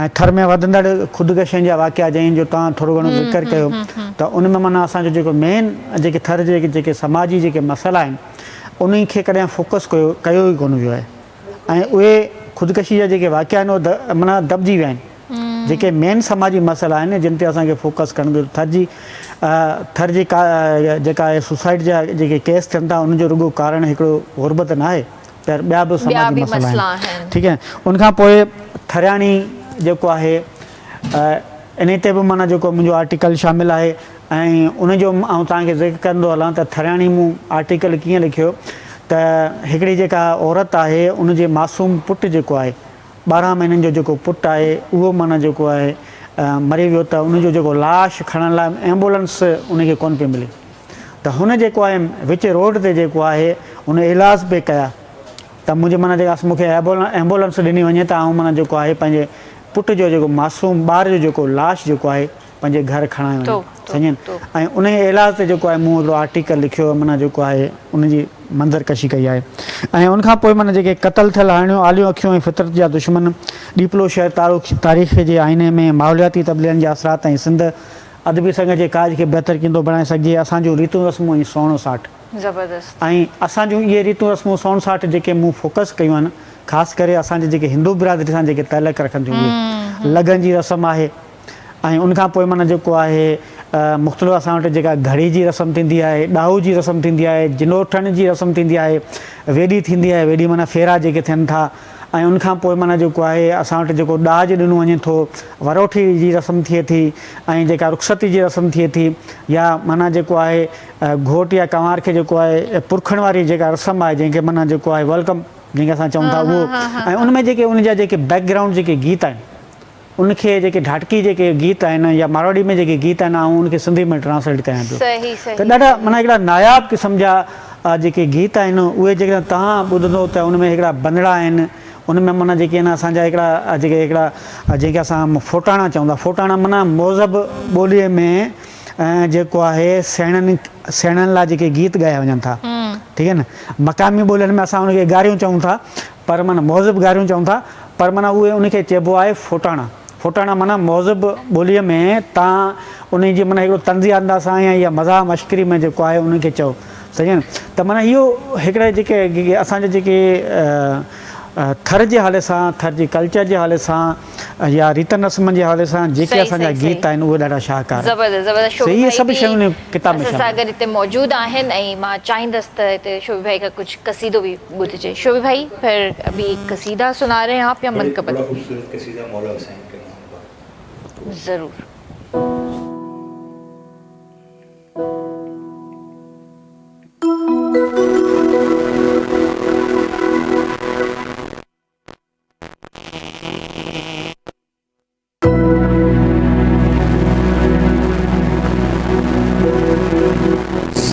۽ ٿر ۾ وڌندڙ خودڪشين جا واقعا جنهن جو توهان ٿورو گهڻو ذڪر ڪيو ته ان ۾ معنيٰ اسان جو جيڪو مين جيڪي ٿر جي جيڪي سماجي جيڪي مسئلا آهن انهن کي ڪڏهن فوڪس ڪيو ڪيو ئي ڪونه ويو آهي ۽ اهي خودڪشي جا جيڪي واقعا آهن اهي معنيٰ دٻجي ويا آهن جيڪي مين سماجي مسئلا آهن جن تي اسان کي فوڪس ڪرڻ گهرجي ٿر جي ٿر جي جيڪا آهي سوسائيڊ جا جيڪي ڪيس ٿين ٿا ان جو رڳو ڪارڻ هڪڙو غربت نه آهي پر ٻيا به سماجي مسئلا آهن ٺيڪ آهي ان کان پوء ٿرياڻي جيڪو آهي انهي تي به معنيٰ جيڪو منهنجو آرٽيڪل شامل آهي ۽ ان جو آئون توهان کي ذڪر ڪندو هلان ته ٿرياڻي مون آرٽيڪل ڪيئن لکيو ته هڪڙي جيڪا عورت آهي ان جي معصوم پٽ جيڪو آهي 12 مهينن جو جيڪو پٽ آهي اهو معنيٰ جيڪو آهي مري ويو ته ان جو جيڪو لاش کڻڻ لاء ايمبولنس ان کي ڪونه پئي ملي ته هن جيڪو آهي وچ روڊ تي جيڪو آهي هن ايلاز پئي ڪيا ته منهنجي معنيٰ جيڪا مون کي ايمبولنس ڏني وڃي ته آئون معنيٰ جيڪو آهي پنهنجي پٽ جو جيڪو معصوم ٻار جو جيڪو لاش جيڪو آهي پنهنجي گهر کڻائي وڃان سمجهين ۽ انهي ايلاز تي جيڪو آهي مون هڪڙو آرٽيڪل لکيو معنيٰ جيڪو آهي ان جي منظر ڪشي ڪئي آهي ۽ ان کان پوء معنيٰ جيڪي قتل ٿيل هرڻيون آليون اکيون ۽ فطرت جا دشمن ڏيپلو شهر تاريخ جي آئيني ۾ ماحولياتي تبديلين جا اثرات ۽ سنڌ ادبي سنگت جي ڪاڄ کي بهتر ڪيندو بڻائي سگهجي اسان جون ريتون رسمون ۽ سهڻو ساٺ. زبردست. ۽ اسان جون اهي ريتون رسمون سهڻ ساٺ جيڪي مون فوڪس ڪيون آهن خاص ڪري اسان جي جيڪي هندو برادري سان جيڪي تعلق رکن ٿيون اهي لگن جي رسم آهي ۽ ان کان پوء معنيٰ جيڪو آهي مختلف اسان وٽ جيڪا گهڙي جي رسم ٿيندي آهي ڏاهو جي رسم ٿيندي آهي جنوٺڻ جي رسم ٿيندي آهي ويڏي ٿيندي آهي ويڏي معنيٰ ڦيرا جيڪي ٿين ٿا ۽ ان کان پوء معنيٰ جيڪو آهي اسان وٽ جيڪو ڏاج ڏنو وڃي ٿو وروٺي جي رسم ٿئي ٿي ۽ جيڪا رخصتي جي رسم ٿئي ٿي يا معنيٰ جيڪو آهي گهوٽ يا ڪنوار کي جيڪو آهي پرکڻ واري جيڪا رسم آهي جنهن کي معنيٰ جيڪو آهي welcome جنهن کي اسان چئون ٿا اهو ۽ ان ۾ جيڪي ان جا جيڪي بيڪ گرائونڊ جيڪي گيت آهن ان کي جيڪي ڍاٽڪي جيڪي گيت آهن يا مارواڙي ۾ جيڪي گيت آهن آئون ان کي سنڌي ۾ ٽرانسليٽ ڪيان پيو ته ڏاڍا معنيٰ هڪڙا ناياب قسم جا جيڪي گيت آهن اهي جيڪڏهن توهان ٻڌندو ته ان ۾ هڪڙا بندڙا آهن ان ۾ معنيٰ جيڪي آهن اسان جا هڪڙا جيڪي هڪڙا جنهن کي اسان ڦوٽاڻا چئون ٿا ڦوٽاڻا معنيٰ مهذب ٻوليء ۾ جيڪو آهي سيڻن سيڻن لاء جيڪي گيت ڳايا وڃن ٿا ٺيڪ آهي نه مقامي ٻولين ۾ اسان ان کي گاريون چئون ٿا پر معنيٰ مهذب گاريون چئون ٿا پر معنيٰ اهي ان کي چئبو آهي ڦوٽاڻا ڦوٽاڻا معنيٰ مهذب ٻوليء ۾ تان ان جي معنيٰ هڪڙو طنزي انداز سان يا مزاح مشڪري ۾ جيڪو آهي ان کي چئو سمجهيا نه ته معنيٰ اهو هڪڙا جيڪي اسان جا جيڪي ٿر جي حوالي سان ٿر جي ڪلچر جي حوالي سان يا ريتن رسمن جي حوالي سان جيڪي اسان جا گيت آهن اهي ڏاڍا شاهڪار آهن. زبردست زبردست شوبي اهي ڀائي سڀ به شيون ان ڪتاب ۾ اسان شامل سان آهن. گڏ هتي موجود آهن ۽ مان چاهيندس ته هتي شوبي ڀائي کان ڪجهه قصيدو به ٻڌجي. شوبي ڀائي پھر ابي قصيده سنا رهي هين آپ يا منقبت؟ بڙا خوبصورت قصيده مولا حسين ڪي نام پر. ضرور.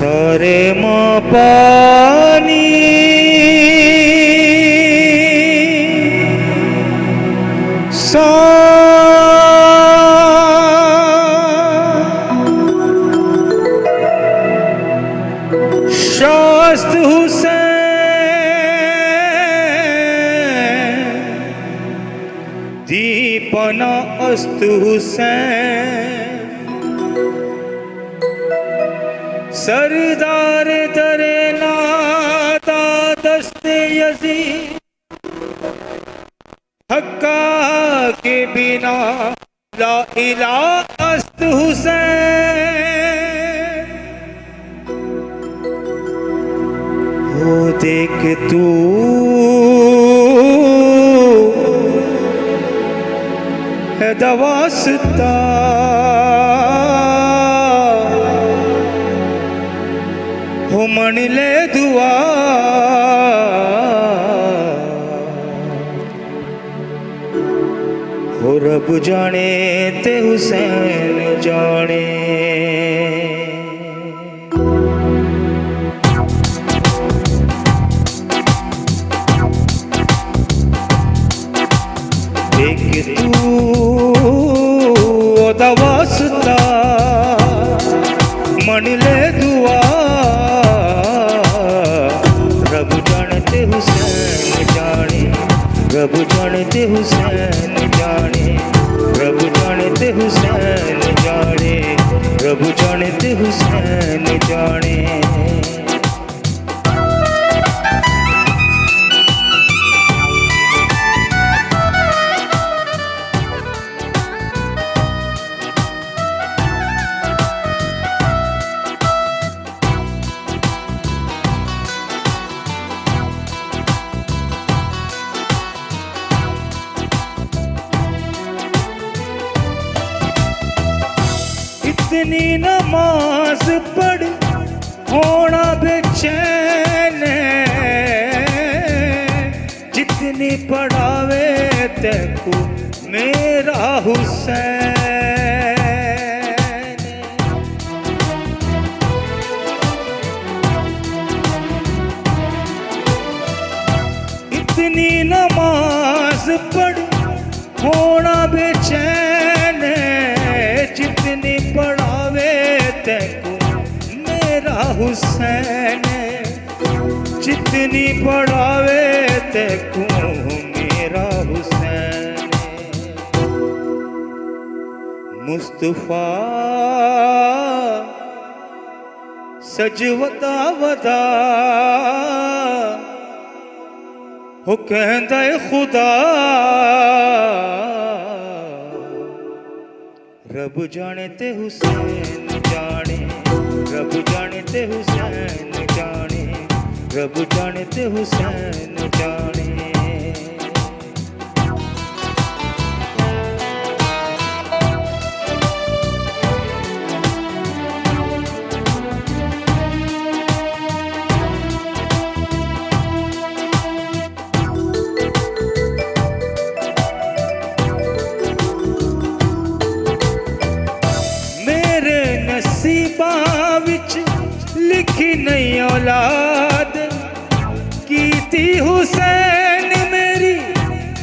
ساري مان پاني سان. हुसैन। सरदार दरे नादा दस्ते यजीद, हक्का के बिना ला इला अस्त हुसैन। हो देख तू है दवास्ता, हो मन ले दुआ, हो रब जाने ते हुसैन जाने। देख तू ओदा वास्ता, मन ले दुआ, रब जाने ते हुसैन जाने, रब जाने ते हुसैन जाने, रब जाने ते हुसैन जाने, रब जाने ते हुसैन जाने। इतनी नमाज पढ़ होना बेचैन, जितनी पढ़ावे तेको मेरा हुसैन। इतनी नमाज पढ़ होना बेचैन, जितनी पढ़ावे तेको मेरा हुसैन, जितनी पढ़ावे तेको मेरा हुसैन। मुस्तफा सजवदा वदा, हो कहंदा खुदा, रब जाने ते हुसैन जाने, रब जाने ते हुसैन जाने, रब जाने ते हुसैन जाने। नसीबां विच लिखी नहीं औलाद, कीती हुसैन मेरी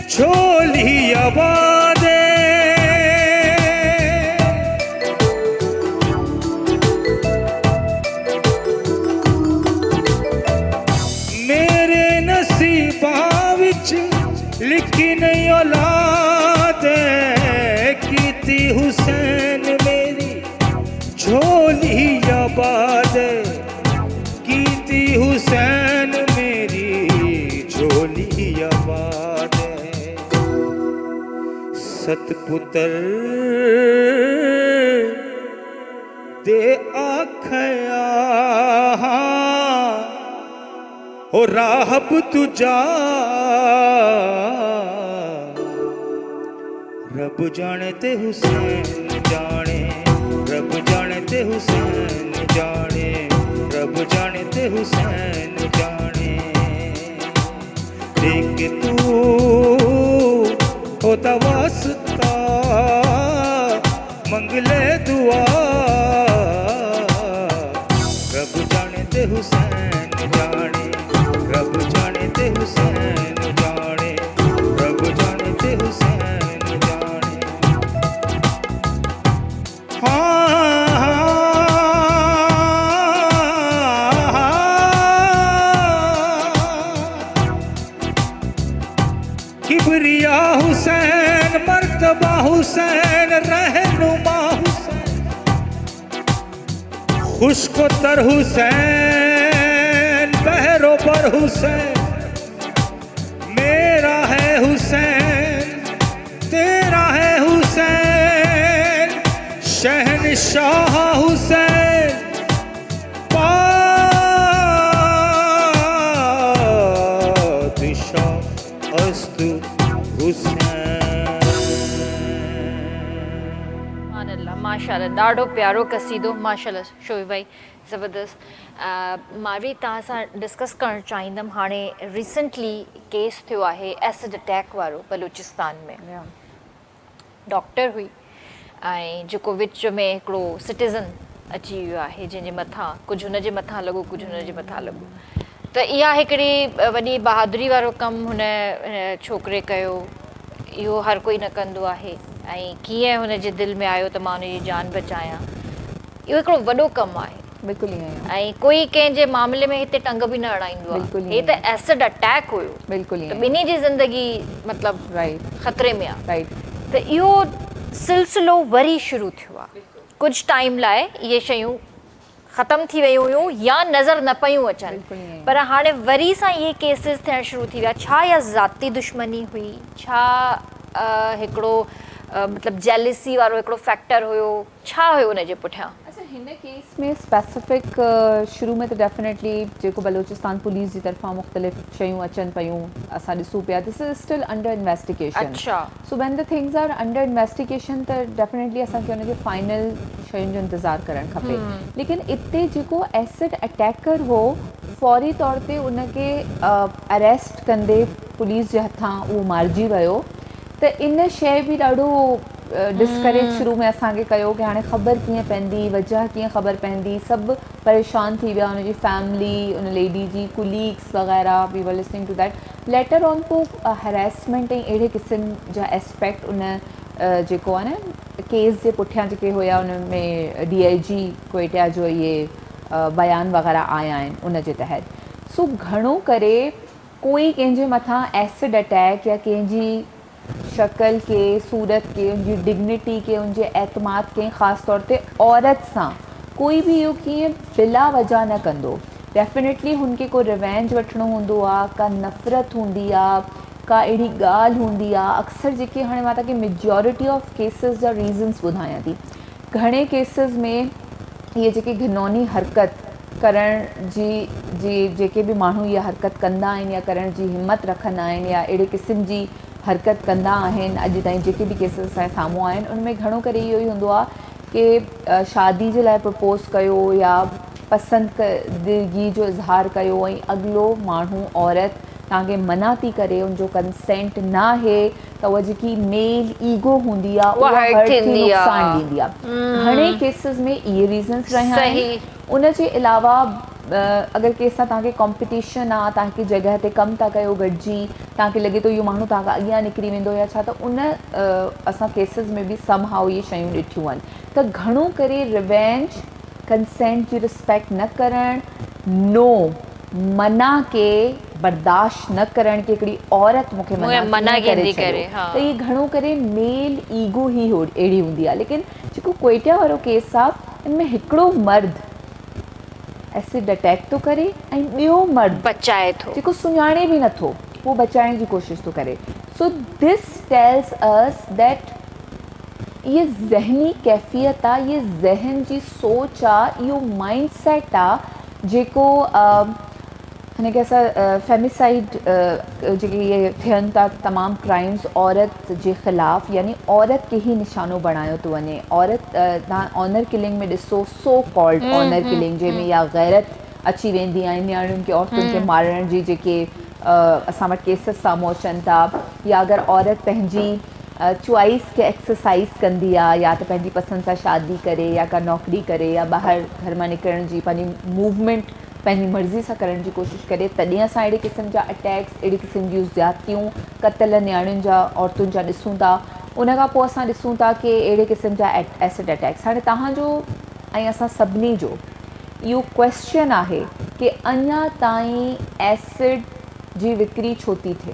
झोली आबाद। मेरे नसीबां विच लिखी नहीं औलाद, कीती हुसैन मेरी झोली आबाद, कीती हुसैन मेरी झोली आबाद। सतपुत्र दे आखया, हो राहब तुझा, रब जाने ते हुसैन जाने, रब जाने ते हुसैन जाने, रब जाने ते हुसैन जाने। देख तू ओदा वास्ता, मंग ले दुआ, रब जाने ते हुसैन जाने, रब जाने ते हुसैन जाने, रब जाने ते हुसैन जाने। हाँ किबरिया हुसैन, मर्तबा हुसैन, خشڪ و تر حسين بحر و بر حسين ميرا هي حسين تيرا هي حسين شهنشاهه حسين بادشاه است حسين. سبحان الله ماشاءالله ڏاڍو پيارو قصيدو ماشاءالله شعيب ڀائي زبردست مان به توهان سان ڊسڪس ڪرڻ چاهيندم هاڻي ريسنٽلي ڪيس ٿيو آهي ايسڊ اٽيڪ وارو بلوچستان ۾ ڊاڪٽر هئي ۽ جيڪو وچ ۾ هڪڙو سٽيزن اچي ويو آهي جنهن جي مٿان ڪجهه هن جي مٿان لڳو ڪجهه هن جي مٿان لڳو ته اها هڪڙي وڏي بهادري وارو ڪم هن ڇوڪري ڪيو اهو هر ڪوئي نه ڪندو آهي ۽ ڪيئن هن جي دل ۾ آيو ته مان هن جي جان بچايان اهو هڪڙو وڏو ڪم آهي. بلڪل ائين ئي آهي. ۽ ڪوئي ڪنهن جي معاملي ۾ هتي ٽنگ به نه اڙائيندو آهي. بلڪل هي ائين ته ئي. ايسڊ اٽيڪ هيو. بلڪل ته ائين ئي. ٻنهي جي زندگي مطلب رائيٽ. خطري ۾ آهي. رائيٽ. ته اهو سلسلو وري شروع ٿيو آهي. ڪجهه ٽائيم لاء اهي شيون ختم ٿي ويون هيون يا نظر نه پيون اچن بلڪل ائين ئي. پر هاڻي وري سان اهي ڪيسز ٿيڻ شروع ٿي ويا. ڇا اها ذاتي دشمني هئي؟ ڇا هڪڙو مطلب جيلسي وارو هڪڙو فيڪٽر هيو؟ ڇا هيو ان جي پٺيان؟ اڇا هن ڪيس ۾ اسپيسفڪ شروع ۾ ته ڊيفينيٽلي جيڪو بلوچستان پوليس جي طرفان مختلف شيون اچن پيون اسان ڏسون پيا this is still under investigation so when the things are under investigation ته ڊيفينيٽلي اسان کي ان جي فائنل شين جو انتظار ڪرڻ کپي ليڪن اتي جيڪو ايسڊ اٽيڪر هو فوري طور تي ان کي اريسٽ ڪندي پوليس جي هٿان اهو مارجي ويو ته ان شيء به ڏاڍو ڊسڪريج شروع ۾ اسان کي ڪيو ڪي هاڻي خبر ڪيئن پوندي وجهه ڪيئن خبر پوندي سڀ پريشان ٿي ويا ان جي فيملي ان ليڊي جي ڪليگس وغيره we were listening to that later on پوء هراسمينٽ ۽ اهڙي قسم جا اسپيڪٽ ان جيڪو آهي نه ڪيس جي پٺيان جيڪي هيا ان ۾ ڊي I جي ڪوئيٽيا جو اهي بيان وغيره آيا آهن ان جي تحت سو گهڻو ڪري ڪوئي ڪنهن جي مٿان ايسڊ اٽيڪ يا ڪنهن جي شڪل کي، صورت کي، ان جي ڊگنيٽي کي، ان جي اعتماد کي ۽ خاص طور تي عورت سان ڪوئي به اهو ڪيئن بلا وجه نه ڪندو. ڊيفينيٽلي هن کي ڪو ريوينج وٺڻو هوندو آ، ڪا نفرت هوندي آ، ڪا اهڙي ڳالهه هوندي آ، اڪثر جيڪي هاڻي مان توهان کي ميجارٽي آف ڪيسز جا ريزنس ٻڌايان ٿي. گهڻي ڪيسز ۾ اهي جيڪي گهنوني حرڪت ڪرڻ جي جي جيڪي به ماڻهو اها حرڪت ڪندا آهن يا ڪرڻ جي همت رکندا آهن يا اهڙي قسم جي حرڪت ڪندا آهن اڄ تائين جيڪي به ڪيسز اسان جي سامهون آيا آهن ان ۾ گهڻو ڪري اهو ئي هوندو آهي ڪي شادي جي لاء پرپوز ڪيو يا پسندگي جو اظهار ڪيو ۽ اڳلو ماڻهو عورت توهان کي منع ٿي ڪري ان جو ڪنسينٽ ناهي ته اها جيڪي ميل ايگو هوندي آهي اها هرٽ ٿي نقصان ڏيندي آهي گهڻي ڪيسز ۾ اهي ريزنس رهيا آهن ان جي علاوه اگر ڪنهن سان توهان کي ڪمپٽيشن آهي توهان هڪ جڳهه تي ڪم ٿا ڪيو گڏجي توهان کي لڳي ٿو اهو ماڻهو توهان کان اڳيان نڪري ويندو يا ڇا ته ان اسان ڪيسز ۾ به سم هائو اهي شيون ڏٺيون آهن ته گهڻو ڪري ريوينج ڪنسينٽ جي رسپيڪٽ نه ڪرڻ نو منع کي برداشت نه ڪرڻ ڪي هڪڙي عورت مون کي منع ڪيئن ڪري ڇڏيو ته هي گهڻو ڪري ميل ايگو ئي اهڙي هوندي آهي ليڪن جيڪو ڪوئيٽيا وارو ڪيس آهي ان ۾ هڪڙو مرد ايسڊ اٽيڪ ٿو ڪري ۽ ٻيو مرد بچائي ٿو جيڪو سڃاڻي به نٿو اهو بچائڻ جي ڪوشش ٿو ڪري سو this tells us that اهي ذهني ڪيفيت آ اهي ذهن جي سوچ آ اهو مائنڊ سيٽ آ جيڪو هن کي اسان فيميسائيڊ جيڪي اهي ٿين ٿا تمام ڪرائمز عورت جي خلاف يعني عورت کي ئي نشانو بڻايو ٿو وڃي عورت تان آنر ڪلنگ ۾ ڏسو سو ڪالڊ آنر ڪلنگ جنهن ۾ اها غيرت اچي ويندي آهي نياڻين کي عورتن کي مارڻ جي جيڪي اسان وٽ ڪيسز سامهون اچن ٿا يا اگر عورت پنهنجي چوائس کي ايڪسرسائيز ڪندي آ يا ته پنهنجي پسند سان شادي ڪري يا ڪا نوڪري ڪري يا ٻاهر گهر مان نڪرڻ جي پنهنجي موومينٽ پنهنجي مرضي سان ڪرڻ جي ڪوشش ڪري تڏهن اسان اهڙي قسم جا اٽيڪس اهڙي قسم جون زيادتيون قتل نياڻين جا عورتن جا ڏسون ٿا ان کان پوء اسان ڏسون ٿا ڪي اهڙي قسم جا ايسڊ اٽيڪس هاڻي توهان جو ۽ اسان سڀني جو اهو ڪويسچن آهي ڪي اڃا تائين ايسڊ جي وڪري ڇو ٿي ٿئي؟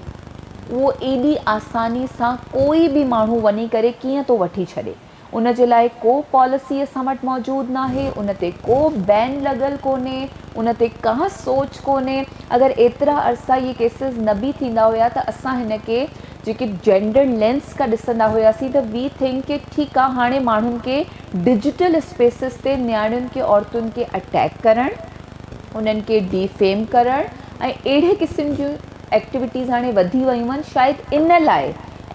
اهو ايڏي آساني سان ڪوئي به ماڻهو وڃي ڪري ڪيئن ٿو وٺي ڇڏي؟ ان جي لاء ڪو پاليسي اسان وٽ موجود ناهي، ان تي ڪو بين لڳل ڪونهي، ان تي ڪا سوچ ڪونهي. اگر ايترا عرصا اهي ڪيسز نه به ٿيندا هيا ته اسان هن کي جيڪي جينڊر لينس کان ڏسندا هياسين ته وي ٿنڪ ڪي ٺيڪ آ هاڻي ماڻهن کي ڊجيٽل اسپيسز تي نياڻين کي عورتن کي اٽيڪ ڪرڻ، انهن کي ڊي فيم ڪرڻ ۽ اهڙي قسم جون ايڪٽيوٽيز هاڻي وڌي ويون آهن شايد ان لاء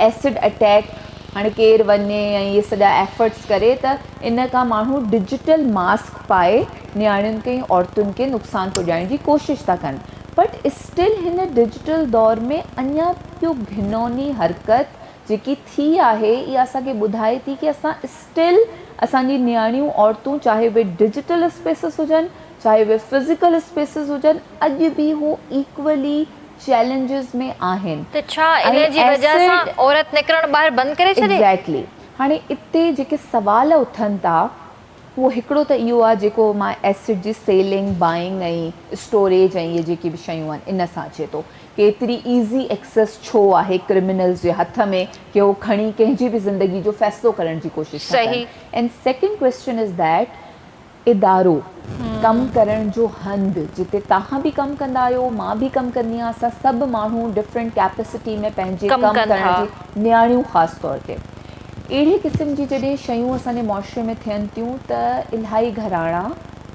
ايسڊ اٽيڪ هاڻي ڪير وڃي ۽ اهي سڄا ايفرٽس ڪري ته ان کان ماڻهو ڊجيٽل ماسڪ پائي نياڻين کي ۽ عورتن کي نقصان پڄائڻ جي ڪوشش ٿا ڪن بٽ اسٽل هن ڊجيٽل دور ۾ اڃا اهو گهنوني حرڪت جيڪي ٿي آهي اها اسان کي ٻڌائي ٿي ڪي اسان اسٽل اسان جي نياڻيون عورتون چاهي اهي ڊجيٽل اسپيسز هجن چاهي اهي فزيڪل اسپيسز هجن اڄ به هو ايڪولي چئلينجز ۾ آهن. ته ڇا ان جي وجه سان عورت نڪرڻ ٻاهر بند ڪري ڇڏي؟ ايگزيڪٽلي هاڻي اتي جيڪي سوال اٿن ٿا اهو هڪڙو ته اهو آهي جيڪو مان ايسڊ جي سيلنگ، بائنگ ۽ اسٽوريج ۽ اهي جيڪي به شيون آهن ان سان اچي ٿو ڪي ايتري ايزي ايڪسيس ڇو آهي ڪرمنلز جي هٿ ۾ ڪي هو کڻي ڪنهن جي به زندگي جو فيصلو ڪرڻ جي ڪوشش ٿا ڪن and second question is that ادارو، ڪم ڪرڻ جو هنڌ جتي توهان به ڪم ڪندا آهيو مان به ڪم ڪندي آهيان اسان سڀ ماڻهو ڊفرنٽ ڪيپيسٽي ۾ پنهنجي ڪم ڪرڻ جي نياڻيون خاص طور تي اهڙي قسم جي جڏهن شيون اسان جي معاشري ۾ ٿين ٿيون ته الاهي گهراڻا،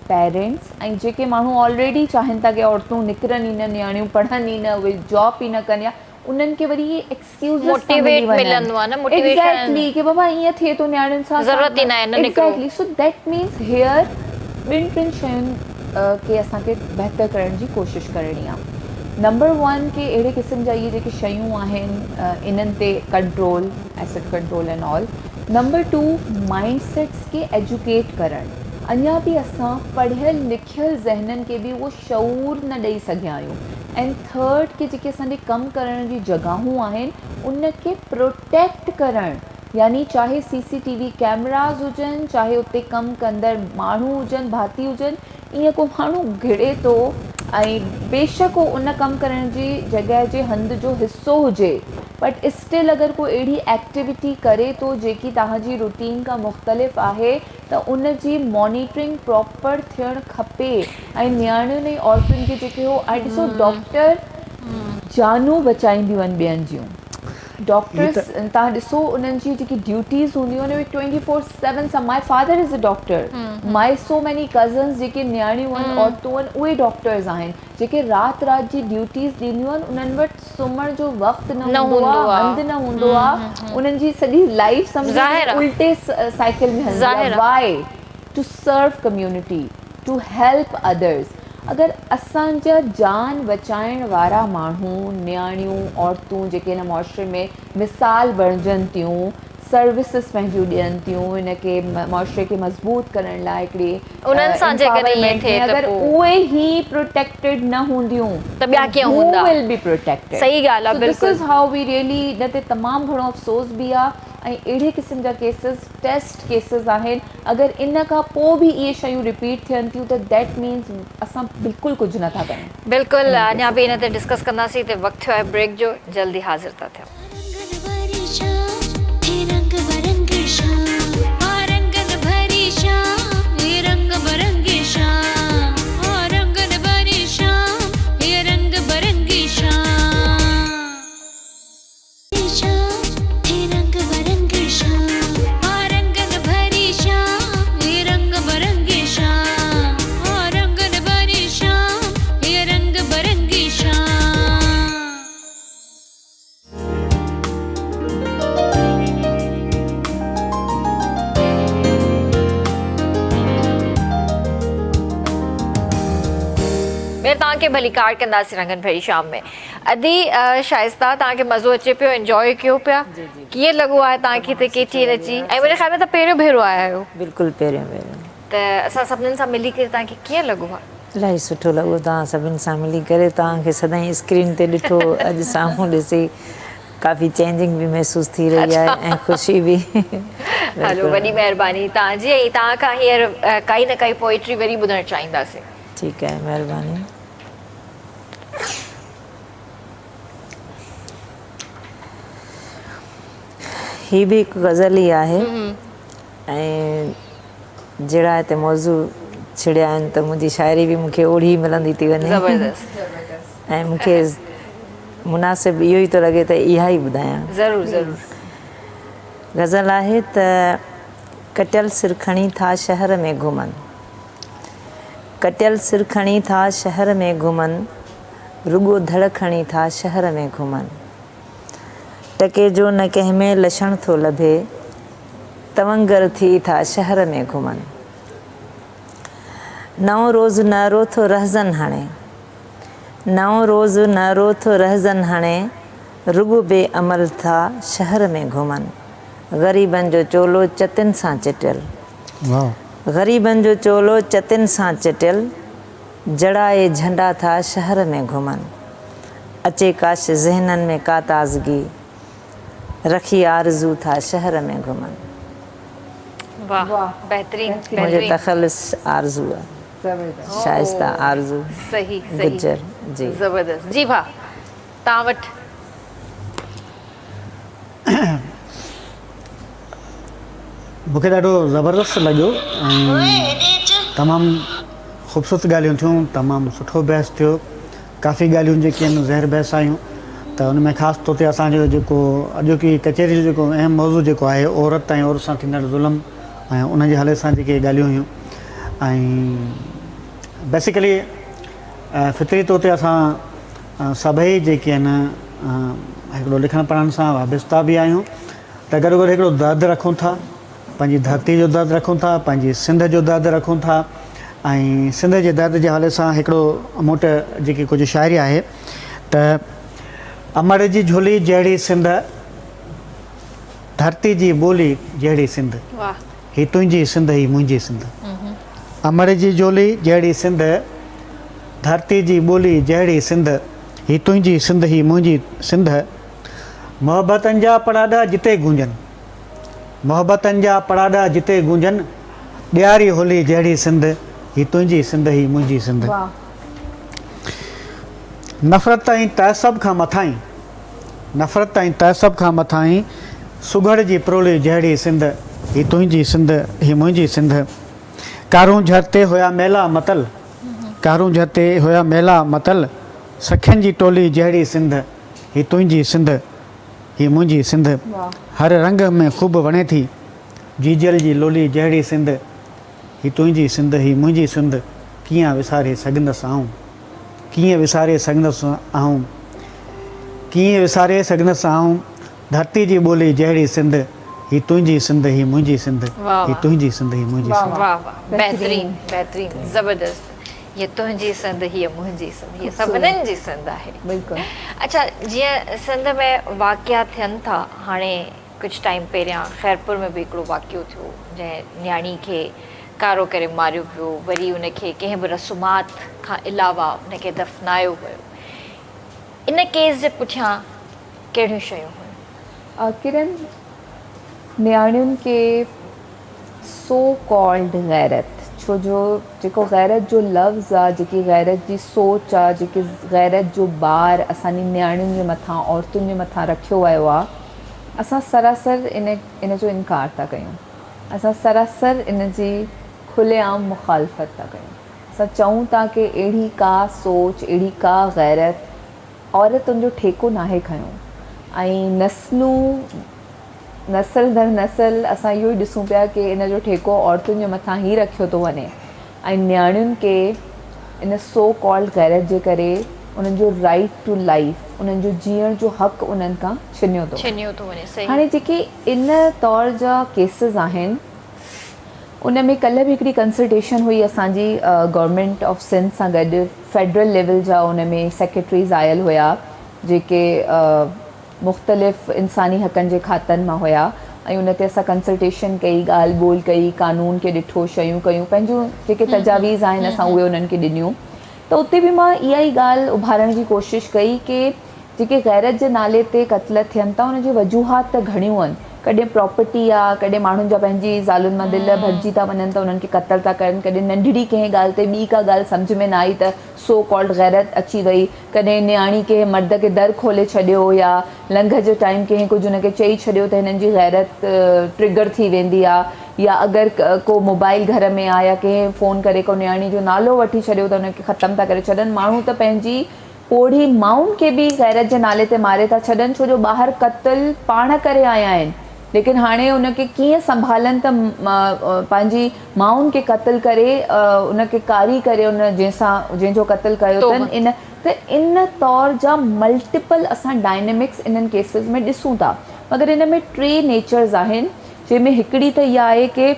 پيرنٽس ۽ جيڪي ماڻهو آلريڊي چاهين ٿا ڪي عورتون نڪرن ئي نه، نياڻيون پڙهن ئي نه، اهي جاب ئي نه ڪن يا انهن کي وري اهي ايڪسڪيوزز ٿا ملي وڃن ايگزيڪٽلي ڪي بابا ائين ٿئي ٿو نياڻين سان ضرورت ئي ناهي نه نڪرو. Exactly so that means hair ٻن ٽن شين کي اسان کي بهتر ڪرڻ جي ڪوشش ڪرڻي آ. نمبر ون ڪي اهڙي قسم جا اهي جيڪي شيون آهن انهن تي control acid control and all number two mindsets کي ايجوڪيٽ ڪرڻ اڃا به اسان پڙهيل لکيل ذهنن کي به اهو شعور نه ڏئي سگهيا آهيون اينڊ ٿرڊ ڪي جيڪي اسان جي ڪم ڪرڻ جون جڳهون آهن ان کي پروٽيڪٽ ڪرڻ يعني چاهي C C T V cameras هجن چاهي اتي ڪم ڪندڙ ماڻهو هجن ڀاتي هجن ائين ڪو ماڻهو گهڙي ٿو ۽ بيشڪ هو ان ڪم ڪرڻ جي جڳهه جي هنڌ جو حصو هجي بٽ اسٽل اگر ڪو اهڙي ايڪٽيوٽي ڪري ٿو جيڪي توهان جي روٽين کان مختلف آهي ته ان جي مانيٽرنگ پراپر ٿيڻ کپي ۽ نياڻين ۽ عورتن کي جيڪي هو ۽ ڏسو ڊاڪٽر جانون بچائينديون آهن ٻين جون ڊاڪٽرس توهان ڏسو انهن جي جيڪي ڊيوٽيز هونديون آهن اهي ٽوئنٽي فور سيون سان my father is a doctor my so many cousins جيڪي نياڻيون آهن عورتون آهن اهي ڊاڪٽرز آهن جيڪي رات رات جي ڊيوٽيز ڏينديون آهن انهن وٽ سمهڻ جو وقت نه هوندو آهي هنڌ نه هوندو آهي انهن جي سڄي لائف سمجهو الٽي سائيڪل ۾ هلندي آهي why to serve community to help others اگر اسان جا جان بچائڻ وارا ماڻهو، نياڻيون، عورتون جيڪي هن معاشري ۾ مثال بڻجن ٿيون، سروسز پنهنجون ڏين ٿيون، هن کي معاشري کي مضبوط ڪرڻ لاء هڪڙي انهن سان جيڪڏهن ائين امپاورمينٽ ٿئي ۾ ته اگر پوء اهي ئي پروٽيڪٽيڊ نه هونديون ته ٻيا ڪيئن هو هوندا؟ Will be protected. صحيح ڳالهه آ سو this بلڪل. از how we really ان تي تمام گهڻو افسوس به آ ۽ اهڙي قسم جا ڪيسز ٽيسٽ ڪيسز آهن اگر ان کان پوء به اهي شيون رپيٽ ٿين ٿيون ته that means اسان بلڪل ڪجهه نه ٿا ڪيون. بلڪل اڃا به ان تي ڊسڪس ڪنداسين هتي وقت ٿيو آهي بريڪ جو جلد ئي حاضر ٿا ٿيون. ٻيهر توهان کي ڀليڪار ڪنداسين رنگن ڀري شام ۾. ادي شائسته توهان کي مزو اچي پيو انجوائي ڪيو پيا ڪيئن لڳو آهي توهان کي هتي ڪي ٽي اين اچي ۽ منهنجي خيال ۾ ته پهريون ڀيرو آيا آهيو. بلڪل پهريون ڀيرو. ته اسان سڀنن سان ملي ڪري توهان کي ڪيئن لڳو آهي. الاهي سٺو لڳو توهان سڀني سان ملي ڪري توهان کي سدائين اسڪرين تي ڏٺو اڄ سامهون ڏسي ڪافي چينجنگ به محسوس ٿي رهي آهي ۽ خوشي به. هلو وڏي مهرباني توهان جي ۽ توهان کان هينئر ڪائي نه ڪائي پوئٽري وري ٻڌڻ چاهينداسين. ٺيڪ آهي مهرباني. هي به هڪ غزل ئي آهي. ۽ جهڙا هتي موضوع ڇڙيا آهن ته منهنجي شاعري به مون کي اوڙي ئي ملندي ٿي وڃي زبردست ۽ مون کي مناسب اهو ئي ٿو لڳي ته اها ئي ٻڌايان. ضرور ضرور. غزل آهي ته ڪٽيل سر کڻي ٿا شهر ۾ گهمن ڪٽيل سر کڻي ٿا شهر ۾ گهمن رڳو ڌڙ کڻي ٿا شهر ۾ گهمن ٽڪي جو نه ڪنهن ۾ لڇڻ ٿو لڀي تونگر ٿي ٿا شهر ۾ گهمن. نئون روز نعرو ٿو رهزن هڻي. نئون روز نعرو ٿو رهزن هڻي. رڳو بي عمل ٿا شهر ۾ گهمن. غريبن جو چولو چتين سان چٽيل. غريبن جو چولو چتين سان چٽيل. جڙائي جهنڊا ٿا شهر ۾ گهمن. اچي ڪاش ذهنن ۾ ڪا تازگي. رکي آرزو ٿا شهر ۾ گهمن. واه بهترين منهنجو تخلص آرزو آ شائسته آرزو گجر جي. زبردست جي ڀاء تان وٽ. مونکي ڏاڍو زبردست لڳيو ۽ تمام خوبصورت ڳالهيون ٿيون تمام سٺو بحث ٿيو. ڪافي ڳالهيون جيڪي آهن زهر بحث آيون ته ان ۾ خاص طور تي اسان جو جيڪو اڄوڪي ڪچهري جو جيڪو اهم موضوع جيڪو آهي عورت ۽ عورت سان ٿيندڙ ظلم ۽ ان جي حوالي سان جيڪي ڳالهيون هيون ۽ بيسيڪلي فطري طور تي اسان سڀئي جيڪي آهن هڪڙو لکڻ پڙهڻ سان وابسته به آهيون ته گڏو گڏ هڪڙو درد رکون ٿا پنهنجي ڌرتي جو درد رکون ٿا، پنهنجي سنڌ جو درد رکون ٿا ۽ سنڌ جي درد جي حوالي سان هڪڙو مون وٽ جيڪي ڪجهه شاعري آهي ته امڙ جي جهولي جهڙي سنڌ، ڌرتي جي ٻولي جهڙي سنڌ، هي تنهنجي سنڌ هي منهنجي سنڌ. امڙ جي جهولي جهڙي سنڌ، ڌرتي جي ٻولي جهڙي سنڌ، هي تنهنجي سنڌ هي منهنجي سنڌ. محبتن جا پڙاڏا جتي گونجن. محبتن جا پڙاڏا جتي گونجن، ڏياري هولي جهڙي سنڌ، هي تنهنجي سنڌ هي منهنجي سنڌ. نفرت ۽ تعصب کان مٿانهين، نفرت ۽ تعصب کان مٿانهين، سگهڙ جي پرولي جهڙي سنڌ، هي تنهنجي سنڌ هي منهنجي سنڌ. ڪارونجهر تي هيا ميلا متل، ڪارونجهر تي هيا ميلا متل، سکين جي ٽولي جهڙي سنڌ، هي تنهنجي سنڌ. هي منهنجي سنڌ هر رنگ ۾ خوب وڻي ٿي، جيجل جي لولي جهڙي سنڌ، هي تنهنجي سنڌ هي منهنجي سنڌ، ڪيئن وساري سگهندس آئون، ڪيئن وساري سگهندس آئون، ڪيئن وساري سگهندس آئون، ڌرتي جي ٻولي جهڙي سنڌ، هي تنهنجي سنڌ هي منهنجي سنڌ، هي تنهنجي سنڌ هي منهنجي سنڌ. واه واه بهترين بهترين زبردست. هيء تنهنجي سنڌ، هيء منهنجي سنڌ، هيء سڀنن جي سنڌ آهي. بلڪل. اڇا جيئن سنڌ ۾ واقعا ٿين ٿا، هاڻي ڪجهه ٽائيم پهريان خيرپور ۾ به هڪڙو واقعو ٿيو، جنهن نياڻي کي ڪارو ڪري ماريو ويو، وري ان کي ڪنهن به رسومات کان علاوه ان کي دفنايو ويو. ان ڪيس جي پٺيان ڪهڙيون شيون هيون؟ ڪرن، نياڻين کي سو ڪالڊ غيرت، ڇو جو جيڪو غيرت جو لفظ آ، جيڪي غيرت جي سوچ آ، جيڪي غيرت جو بار اسان جي نياڻين جي مٿان، عورتن جي مٿان رکيو ويو آ، اسان سراسر ان ان جو انڪار ٿا ڪيون. اسان سراسر ان جي کلي عام مخالفت ٿا ڪيون. اسان چئون ٿا ڪي اهڙي ڪا سوچ، اهڙي ڪا غيرت عورتن جو ٺيڪو ناهي کنيو ۽ نسلون نسل در نسل اسان اهو ئي ڏسون پيا ڪي ان جو ٺيڪو عورتن جي مٿان ئي رکيو ٿو وڃي ۽ نياڻين کي ان سو ڪالڊ غيرت جي ڪري انهن جو رائيٽ ٽو لائيف انهن جو جيئڻ جو حق انهن کان ڇنيو ٿو ڇنيو ٿو وڃي صحيح. هاڻي جيڪي ان طور جا ڪيسز آهن ان ۾ ڪلهه به هڪڙي ڪنسلٽيشن هئي اسان جي گورنمينٽ آف سنڌ سان گڏ فيڊرل ليول جا ان ۾ سيڪريٽريز آيل هيا جيڪي مختلف انساني حقن جي کاتن مان هيا ۽ ان تي اسان ڪنسلٽيشن ڪئي، ڳالهه ٻولهه ڪئي، قانون کي ڏٺو، شيون ڪيون، پنهنجون جيڪي تجاويز آهن اسان اهي انهن کي ڏنيون ته اتي به مان اها ئي ڳالهه اڀارڻ جي ڪوشش ڪئي ڪي جيڪي غيرت جي نالي تي قتل ٿين ٿا ان جي وجوهات ته گهڻيون آهن ڪڏهن پراپرٽي آ، ڪڏهن ماڻهن جا پنهنجي زالن مان دل ڀرجي ٿا وڃن ته انهن کي قتل ٿا ڪرن، ڪڏهن ننڍڙي ڪنهن ڳالهه تي ٻي ڪا ڳالهه سمجهه ۾ نه آئي ته سو ڪالڊ غيرت اچي وئي، ڪڏهن نياڻي ڪنهن مرد کي در کولي ڇڏيو يا لنگهه جي ٽائيم ڪنهن ڪجهه ان کي چئي ڇڏيو ته هنن جي غيرت ٽرگر ٿي ويندي آ يا اگر ڪو موبائل گهر ۾ آ يا ڪنهن فون ڪري ڪو نياڻي جو نالو وٺي ڇڏيو ته ان کي ختم ٿا ڪري ڇڏن، ماڻهو ته پنهنجي پوڙهي مائن کي به غيرت جي نالي تي ماري ٿا ڇڏن ڇو جو ٻاهر قتل پاڻ ڪري آيا آهن ليڪن هاڻي ان کي ڪيئن سنڀالن ته پنهنجي مائن کي قتل ڪري ان کي ڪاري ڪري ان جنهن سان جنهن جو قتل ڪيو اٿن ان ته ان طور جا ملٽيپل اسان ڊائنمڪس انهن ڪيسز ۾ ڏسون ٿا مگر ان ۾ ٽي نيچرز آهن جنهن ۾ هڪڙي ته اها آهي ڪي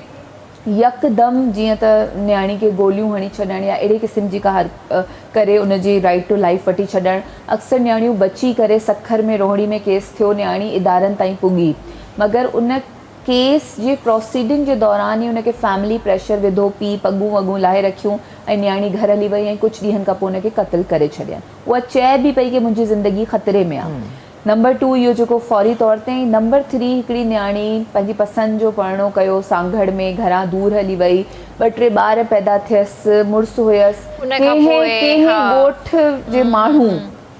يڪدم جيئن ته نياڻي کي گوليون هڻي ڇڏڻ يا اهڙي قسم جي ڪا حرڪت ڪري ان جي رائيٽ ٽو لائيف وٺي ڇڏڻ. اڪثر نياڻيون بچي ڪري سکر ۾ روهڙي ۾ ڪيس ٿيو نياڻي ادارن تائين پڳي مگر ان ڪيس جي پروسيڊنگ جي دوران ئي ان کي فيملي پريشر وڌو پيء پڳون وڳون لاهي رکيون ۽ نياڻي گهر هلي وئي ۽ ڪجهه ڏينهن کانپوء ان کي قتل ڪري ڇڏين اها چئي به پئي ڪي منهنجي زندگي خطري ۾ آ. نمبر ٽو اهو جيڪو فوري طور تي ۽ نمبر ٿري هڪڙي نياڻي پنهنجي پسند جو پرڻو ڪيو سانگهڙ ۾ گهران دور هلي وئي ٻه ٽي ٻار پيدا ٿيس مڙس هيس ڪنهن ڪنهن ڳوٺ جي ماڻهو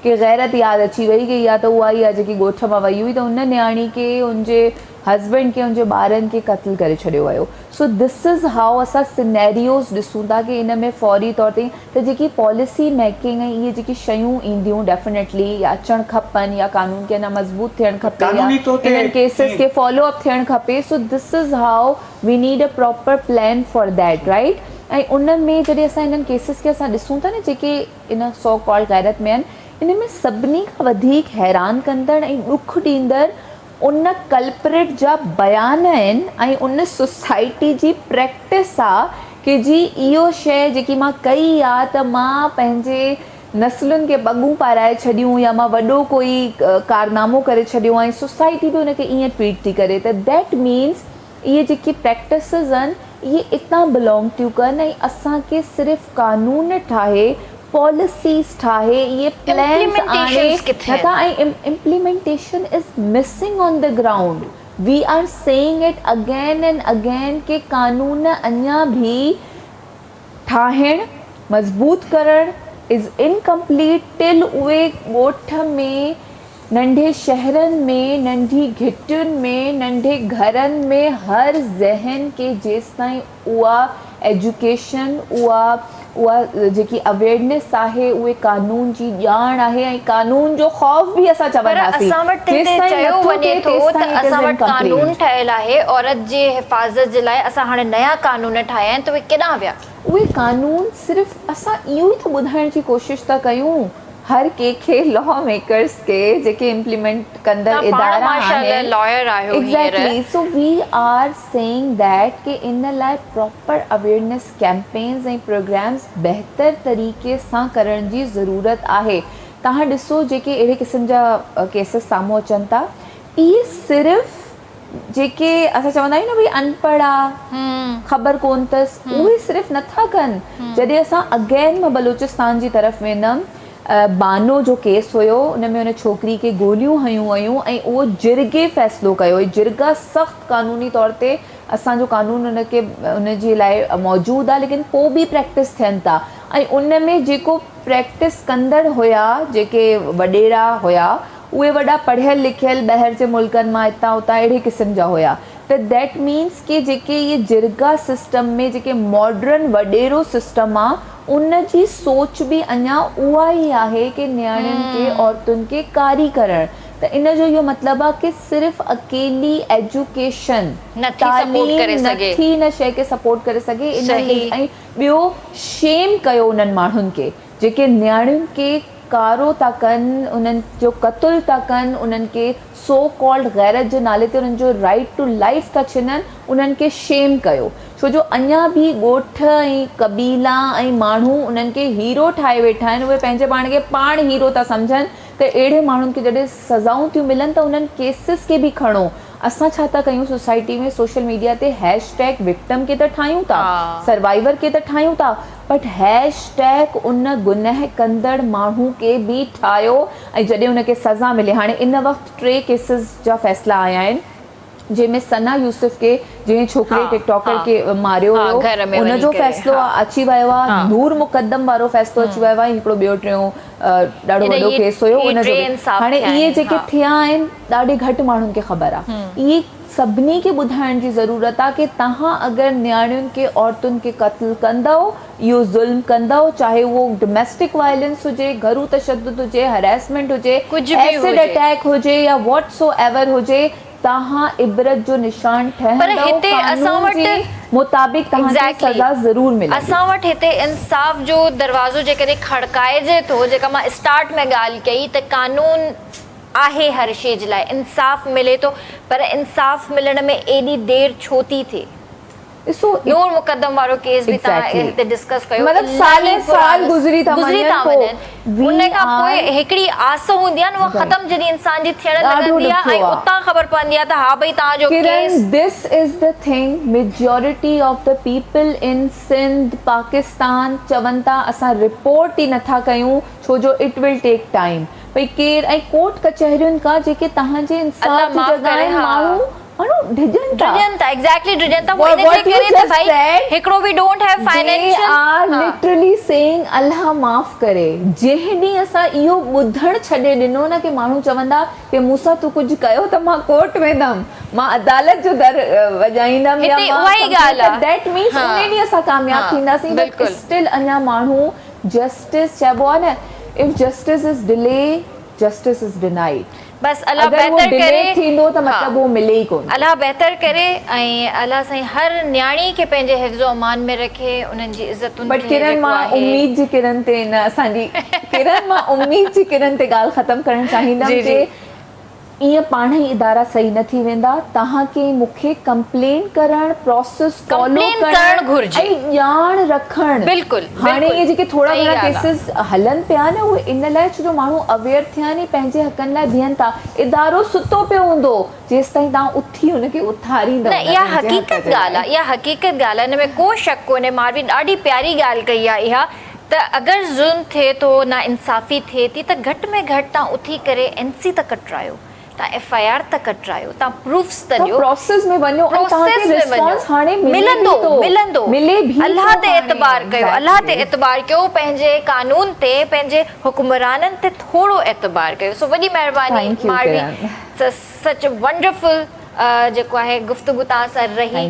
کي غيرت ياد اچي وئي ڪي اها ته اها ئي آهي جيڪي ڳوٺ مان وئي هئي ته ان نياڻي کي ان جي هسبينڊ کي ان جي ٻارن کي قتل ڪري ڇڏيو ويو سو this is how اسان سينيريوز ڏسون ٿا ڪي ان ۾ فوري طور تي ته جيڪي پاليسي ميڪنگ ۽ اهي جيڪي شيون اينديون ڊيفينيٽلي يا اچڻ کپن يا قانون کي اڃا مضبوط ٿيڻ کپي يا قانوني طور تي انهن ڪيسز کي فالو اپ ٿيڻ کپي so this is how we need a proper plan for that right ۽ ان ۾ جڏهن اسان انهن ڪيسز کي اسان ڏسون ٿا نه جيڪي ان سو ڪالڊ غيرت ۾ آهن ان ۾ سڀني کان وڌيڪ حيران ڪندڙ ۽ ڏک ڏيندڙ ان ڪلپرٽ جا بيان آهن ۽ ان سوسائٽي جي پريڪٽس آ ڪي جي اهو شئي جيڪي مان ڪئي آ ته مان پنهنجي نسلن کي پڳون پارائي ڇڏيون يا مان وڏو ڪوئي ڪارنامو ڪري ڇڏيو ۽ سوسائٽي به ان کي ائين ٽريٽ ٿي ڪري ته that means اهي جيڪي پريڪٽسز آهن اهي اتان بلانگ ٿيون ڪن ۽ اسان کي صرف قانون ٺاهي پاليسيز ٺاهي اهي پلانز آڻي نٿا ۽ implementation is missing on the ground we are seeing it again and again ڪي قانون اڃا به ٺاهڻ مضبوط ڪرڻ از انڪمپليٽ ٽل اهي ڳوٺ ۾ ننڍي شهرن ۾ ننڍي گهٽين ۾ ننڍي گهرن ۾ هر ذهن کي جيستائين اها ايجوڪيشن اها اها جيڪي اويئرنيس آهي اهي قانون جي ڄاڻ آهي ۽ قانون جو خوف به اسان پر چونداسين اسان وٽ هتي جيستائين چيو نٿو وڃي ٿئي ٿو ته تيستائين it اسان از وٽ قانون انڪمپليٽ. ٺهيل آهي عورت جي حفاظت جي لاء اسان هاڻي نيا قانون ٺاهيا آهن ته اهي ڪيڏانهن ويا؟ اهي قانون صرف اسان اهو ئي ته ٻڌائڻ جي ڪوشش ٿا ڪيون هر ڪنهن کي لا ميڪرز کي جيڪي امپليمينٽ ڪندڙ توهان پاڻ ادارا ماشاء الله آهن لائر آهيو هينئر. Exactly so we are saying that ڪي ان لاء پراپر اويئرنيس ڪيمپينز ۽ پروگرامز بهتر طريقي سان ڪرڻ جي ضرورت آهي توهان ڏسو جيڪي اهڙي قسم جا ڪيسز سامهون اچن ٿا اهي صرف جيڪي اسان چوندا آهيون نه ڀئي انپڙهه آ خبر ڪون تس اهي صرف نٿا ڪن جڏهن اسان اگين مان بلوچستان جي طرف ويندم بانو جو ڪيس هيو ان ۾ ان ڇوڪري کي گوليون هنيون ويون ۽ اهو جرڳي فيصلو ڪيو جرڳا سخت قانوني طور تي اسان جو قانون ان کي ان جي لاء موجود آ ليڪن پو به پريڪٽس ٿين ٿا ۽ ان ۾ جيڪو پريڪٽس ڪندڙ هيا جيڪي وڏيرا هيا اهي وڏا پڙهيل لکيل ٻاهر جي ملڪن مان اتان اتان اهڙي قسم جا هيا ته that means ڪي جيڪي اهي جرگا سسٽم ۾ جيڪي ماڊرن وڏيرو سسٽم آ ان جي سوچ به اڃا اها ئي آهي ڪي نياڻين کي عورتن کي ڪاري ڪرڻ ته ان جو اهو مطلب آ ڪي صرف اڪيلي ايجوڪيشن نٿي سپورٽ تعليم ڪري سگهي. نٿي ان شيء کي سپورٽ ڪري سگهي ان صحيح. ۽ ٻيو شيم ڪيو انهن ماڻهن کي جيڪي نياڻين کي ڪارو ٿا ڪن، انهن جو قتل ٿا ڪن، انهن کي سو ڪالڊ غيرت جي نالي تي انهن جو رائيٽ ٽو لائيف ٿا ڇنن، انهن کي شيم ڪيو. ڇو جو اڃا به ڳوٺ ۽ قبيلا ۽ ماڻهو انهن کي هيرو ٺاهي ويٺا آهن، اهي پنهنجي پاڻ کي پاڻ هيرو ٿا سمجهن ته اهڙي ماڻهن کي جڏهن سزائون ٿيون ملن ته انهن ڪيسز کي به کڻو. اسان ڇا ٿا ڪيون سوسائٽي ۾ سوشل ميڊيا تي هيش ٽيگ وڪٽم کي ته ٺاهيون ٿا، سروائيور کي ته ٺاهيون ٿا بٽ هيش ٽيگ ان گناهه ڪندڙ ماڻهو کي به ٺاهيو ۽ جڏهن ان کي سزا ملي هاڻي ان وقت ٽي ڪيسز جا فيصلا آيا آهن جنهن ۾ ثنا يوسف کي جنهن ڇوڪري ٽڪ ٽاڪر کي ماريو هيو ان جو فيصلو اچي ويو آهي، نور مقدم وارو فيصلو اچي ويو آهي، هڪڙو ٻيو ٽيون ڏاڍو وڏو ڪيس هيو ان جو به. هاڻي اهي جيڪي ٿيا آهن ڏاڍي گهٽ ماڻهن کي خبر آهي. اهي سڀني کي ٻڌائڻ جي ضرورت آهي ڪي توهان اگر نياڻين کي عورتن کي قتل ڪندؤ اهو ظلم ڪندؤ چاهي اهو ڊوميسٽڪ وائلنس هجي، گهرو تشدد هجي، هراسمينٽ هجي، ايسڊ اٽيڪ هجي يا واٽ سو ايور هجي توهان عبرت جو نشان ٺهندؤ، قانون جي مطابق توهان کي سزا ضرور ملندي. اسان وٽ هتي انصاف جو دروازو جيڪڏهن کڙڪائجي ٿو، جيڪا مان اسٽارٽ ۾ ڳالهه ڪئي ته قانون آهي هر شيء جي لاء، انصاف ملي ٿو پر انصاف ملڻ ۾ ايڏي دير ڇو ٿي ٿئي؟ ڏسو نور مقدم وارو ڪيس به توهان هتي ڊسڪس ڪيو مطلب سالين سال گذري ٿا وڃن ان کان پوء هڪڙي آس هوندي آهي نه اها ختم جڏهن انسان جي ٿيڻ لڳندي آهي ۽ اتان خبر پوندي آهي ته ها ڀئي توهان جو case Kiran this is the thing majority of the people in Sindh Pakistan چون ٿا اسان رپورٽ ئي نٿا ڪيون ڇو جو it will take time ڀئي ڪير ۽ ڪورٽ ڪچهرين کان جيڪي توهان جي انصاف جي جڳهه آهن ماڻهو ماڻهو ڊڄن ٿا. ڊڄن ٿا ايگزيڪٽلي ڊڄن ٿا پوء ان جي ڪري ته ڀائي هڪڙو we don't have financial they are literally saying الله معاف ڪري جنهن ڏينهن اسان اهو ٻڌڻ ڇڏي ڏنو نه ڪي ماڻهو چوندا ڪي مون سان تون ڪجهه ڪيو ته مان ڪورٽ ويندم مان عدالت جو در وڄائيندم يا مان ته that means ان ڏينهن اسان ڪامياب ٿينداسين بٽ اسٽل اڃا ماڻهو جسٽس چئبو آهي نه if justice is delay justice is denied. بس الله اگر اهو بهتر ڊلي ڪري ٿيندو ته ها مطلب اهو ملي ئي ڪونه ٿو. الله بهتر ڪري ۽ الله سائين هر نياڻي کي پنهنجي حفظ و امان ۾ رکي انهن جي عزتن بٽ کي ڪرن جيڪو مان آهي. اميد جي ڪرن تي نه اسان جي ڪرن مان اميد جي ڪرن تي ڳالهه ختم ڪرڻ چاهيندم جي ڪي جي. ائين پاڻ ئي ادارا صحيح نه ٿي ويندا توهان کي مون کي ڪمپلين ڪرڻ پروسيس فالو ڪمپلين ڪرڻ ڪرڻ گهرجي. ۽ ڄاڻ رکڻ بلڪل هاڻي بلڪل اهي جيڪي ٿورا صحيح گهڻا ڳالهه آ. ڪيسز هلن پيا نه اهي ان لاء ڇو جو ماڻهو اويئر ٿيا ني پنهنجي حقن لاء بيهن ٿا ادارو ستو پيو هوندو جيستائين توهان اٿي ان کي اٿاريندؤ نه نه اها پنهنجي حق حقيقت جي ڳالهه لاء. آ اها حقيقت ڳالهه آ ان ۾ ڪو شڪ ڪونهي ماروي ڏاڍي پياري ڳالهه ڪئي آ اها ته اگر ظلم ٿئي ٿو نا انصافي ٿئي ٿي ته گهٽ ۾ گهٽ توهان اٿي ڪري اين سي ته ڪٽرايو تان ايف I R ته ڪٽرايو تان پروفس ته ڏيو پروسيس ۾ وڃو ۽ توهان کي ريسپانس هاڻي ملي به ٿو ملندو ملي به الله تي اعتبار ڪيو الله تي اعتبار ڪيو پنهنجي قانون تي پنهنجي حڪمرانن تي ٿورو اعتبار ڪيو سو وڏي مهرباني ماروي سچ ونڊرفل جيڪو آهي گفتگو توهان سان رهي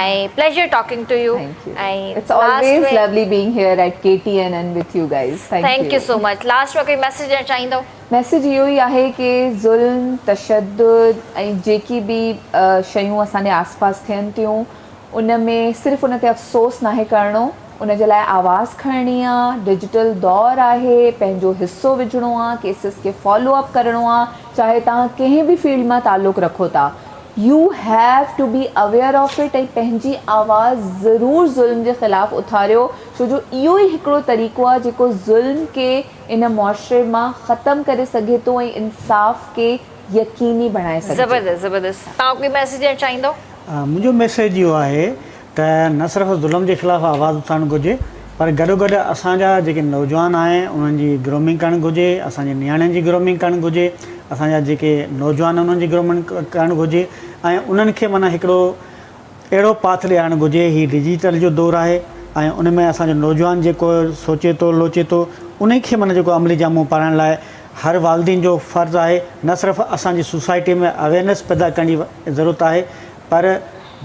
۽ pleasure talking to you ۽ it's always lovely being here at K T N N with you guys thank you so much last ۾ ڪوئي ميسيج ڏيڻ چاهيندو. ميسيج اهو ئي آهي ڪي ظلم، تشدد ۽ جيڪي به شيون اسان جي آس پاس ٿين ٿيون ان ۾ صرف ان تي افسوس ناهي ڪرڻو ان جي لاء آواز کڻڻي آ، ڊجيٽل دور آهي پنهنجو حصو وجهڻو آ، ڪيسز کي فالو اپ ڪرڻو آ چاهي توهان ڪنهن به فيلڊ مان تعلق رکو ٿا you have to be aware of it ۽ پنهنجي آواز ضرور ظلم جي خلاف اٿاريو ڇو جو اهو ئي هڪڙو طريقو آ جيڪو ظلم کي ان معاشري مان ختم ڪري سگهي ٿو ۽ انصاف کي يقيني بڻائي سگهجي. زبردست زبردست توهان ڪوئي ميسيج ڏيڻ چاهيندو؟ منهنجو ميسيج اهو آهي ته نه صرف ظلم جي خلاف آواز اٿارڻ گهرجي پر گڏوگڏ اسان جا جيڪي نوجوان آهن انهن جي گرومنگ ڪرڻ گهرجي اسان جي نياڻين جي گرومنگ ڪرڻ گهرجي اسان جا جيڪي نوجوان انهن جي گرومنگ ڪرڻ گهرجي ۽ انهن کي معنيٰ هڪڙو اهڙو پاٿ ڏيارڻ گهرجي، هي ڊجيٽل جو دور آهي ۽ ان ۾ اسان جو نوجوان جيڪو سوچي ٿو لوچي ٿو انهي کي معنيٰ جيڪو عملي جامو پارائڻ لاء هر والدين جو فرض آهي نه صرف اسان جي سوسائٽي ۾ اويئرنيس پيدا ڪرڻ جي ضرورت آهي پر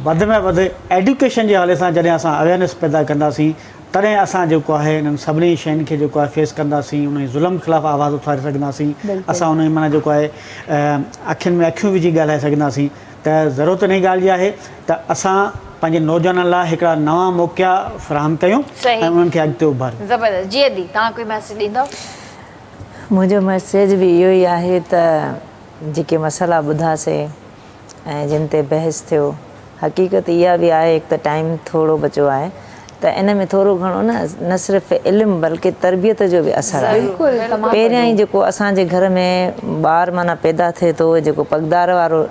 وڌ ۾ وڌ ايڊيوڪيشن جي حوالي سان جڏهن اسان اويئرنيس پيدا ڪنداسين تڏهن اسان جيڪو آهي انهن سڀني شين کي جيڪو آهي فيس ڪنداسين انهي ظلم خلاف آواز اٿاري سگهنداسين اسان انهي معنيٰ جيڪو آهي اکين ۾ اکيون وجهي ڳالهائي سگهنداسين ته ضرورت انهي ڳالهه جي آهي ته اسان پنهنجي نوجوانن لاء هڪڙا نوان موقعا فراهم ڪيون ۽ انهن کي اڳتي اڀاريون. زبردست جي ادي توهان ڪوئي ميسيج ڏيندؤ. منهنجو ميسيج به اهو ئي آهي ته جيڪي مسئلا ٻڌاسي ۽ جن تي بحث ٿيو حقيقت اها به آهي هڪ ته ٽائيم ٿورو بچو آهي ته ان ۾ ٿورو گهڻو نه نه صرف علم بلڪه تربيت جو به اثر آهي. پهريان ئي جيڪو اسان جي گهر ۾ ٻار معنيٰ پيدا ٿئي ٿو جيڪو پڳدار وارو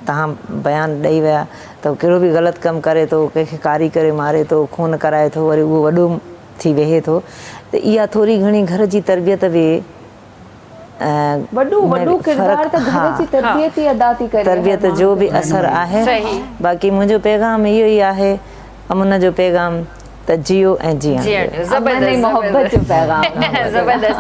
توهان بيان ڏئي ويا ته ڪهڙو به غلط ڪم ڪري ٿو ڪنهن کي ڪاري ڪري ماري ٿو خون ڪرائي ٿو وري اهو وڏو ٿي ويهي ٿو ته اها ٿوري گهڻي گهر جي تربيت به وڏو وڏو ڪردار ته گهر جي تربيت ئي ادا ٿي ڪري. تربيت جو به اثر آهي. باقي منهنجو پيغام اهو ئي آهي امن جو پيغام ته جيئو ۽ جيئڻ ڏيو. امن ۽ محبت جو پيغام. زبردست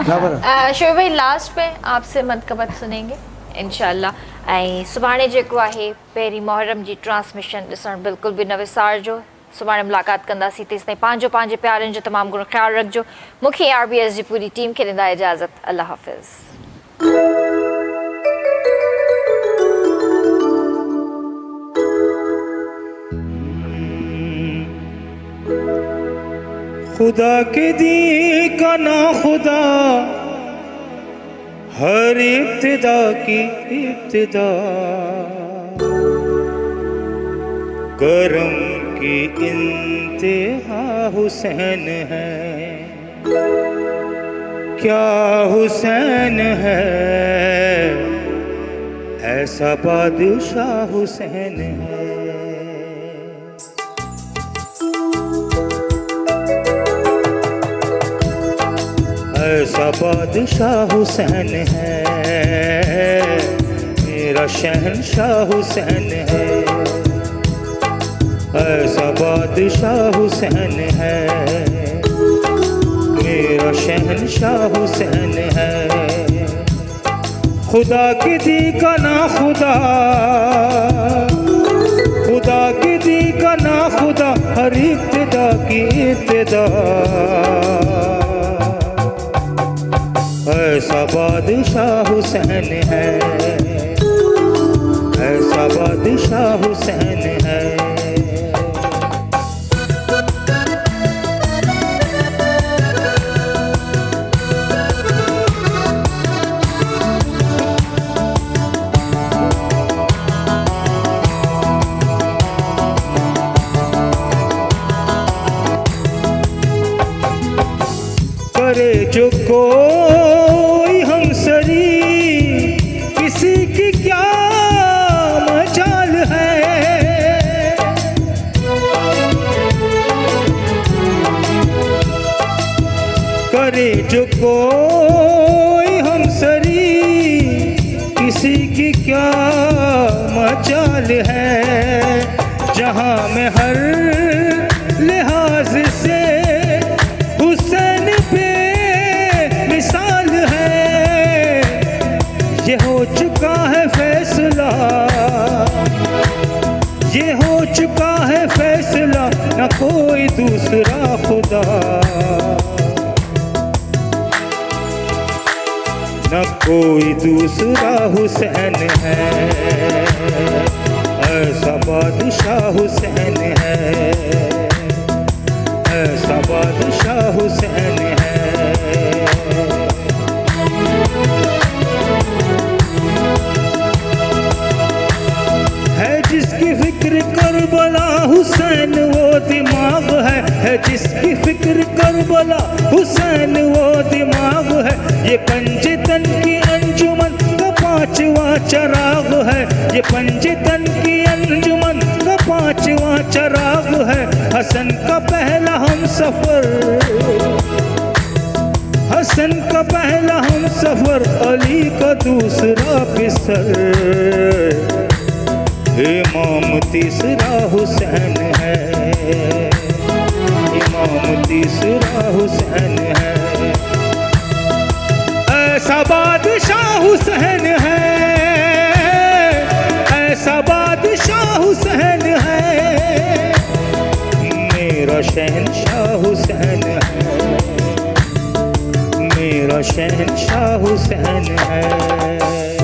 شعيب ڀائي لاسٽ ۾ آپ سي منقبت سنينگي انشاء الله ۽ سڀاڻي جيڪو آهي پهرين محرم جي ٽرانسميشن ڏسڻ بلڪل به نه وسارجو. سڀاڻي ملاقات ڪنداسين تيستائين پنهنجو پنهنجي پيارن جو تمام گهڻو خيال رکجو مون کي آر بي ايس جي پوري ٽيم کي ڏيندا اجازت الله حافظ. خدا ڪي دين ڪا نا خدا هر ابتدا ڪي ابتدا ڪرم ڪي انتها حسين هي ڪيا حسين هي ايسا بادشاهه حسين هي. ايسا بادشاهه حسين هي ميرا شهنشاهه حسين هي ايسا بادشاهه حسين هي ميرا شهنشاهه حسين هي خدا ڪي the ڪا نا خدا خدا ڪي the ڪا نا خدا هر ابتدا ڪي ابتدا ايسا بادشاهه حسين هي ايسا بادشاهه حسين هي. ڪري جو ڪوئي همسري ڪسي ڪي ڪيا مجال هي. ڪري جو ڪوئي همسري ڪسي ڪي ڪيا مجال هي. جهان ۾ هر لحاظ سي حسين بي مثال هي. يه هو چڪا هي فيصلا يه هو چڪا هي فيصلا نه ڪوئي دوسرا خدا نه ڪوئي دوسرا حسين هي. ايسا بادشاهه حسين هي ايسا بادشاهه حسين هي. هي جس ڪي فڪر ڪربلا حسين وو دماغ هي هي جس ڪي فڪر ڪربلا حسين وو دماغ هي. يه پنجتن ڪي انجمن ڪا پانچواں چراغ هي يه پنجتن ڪي انجمن ڪا پانچواں چراغ هي. حسن ڪا پهلا هم سفر حسن ڪا پهلا هم سفر علي ڪا دوسرا پسر امام تيسرا حسين هي امام تيسرا حسين هي. ايسا بادشاهه حسين هي ايسا بادشاهه حسين هي ميرا شهنشاهه حسين هي ميرا شهنشاهه حسين هي.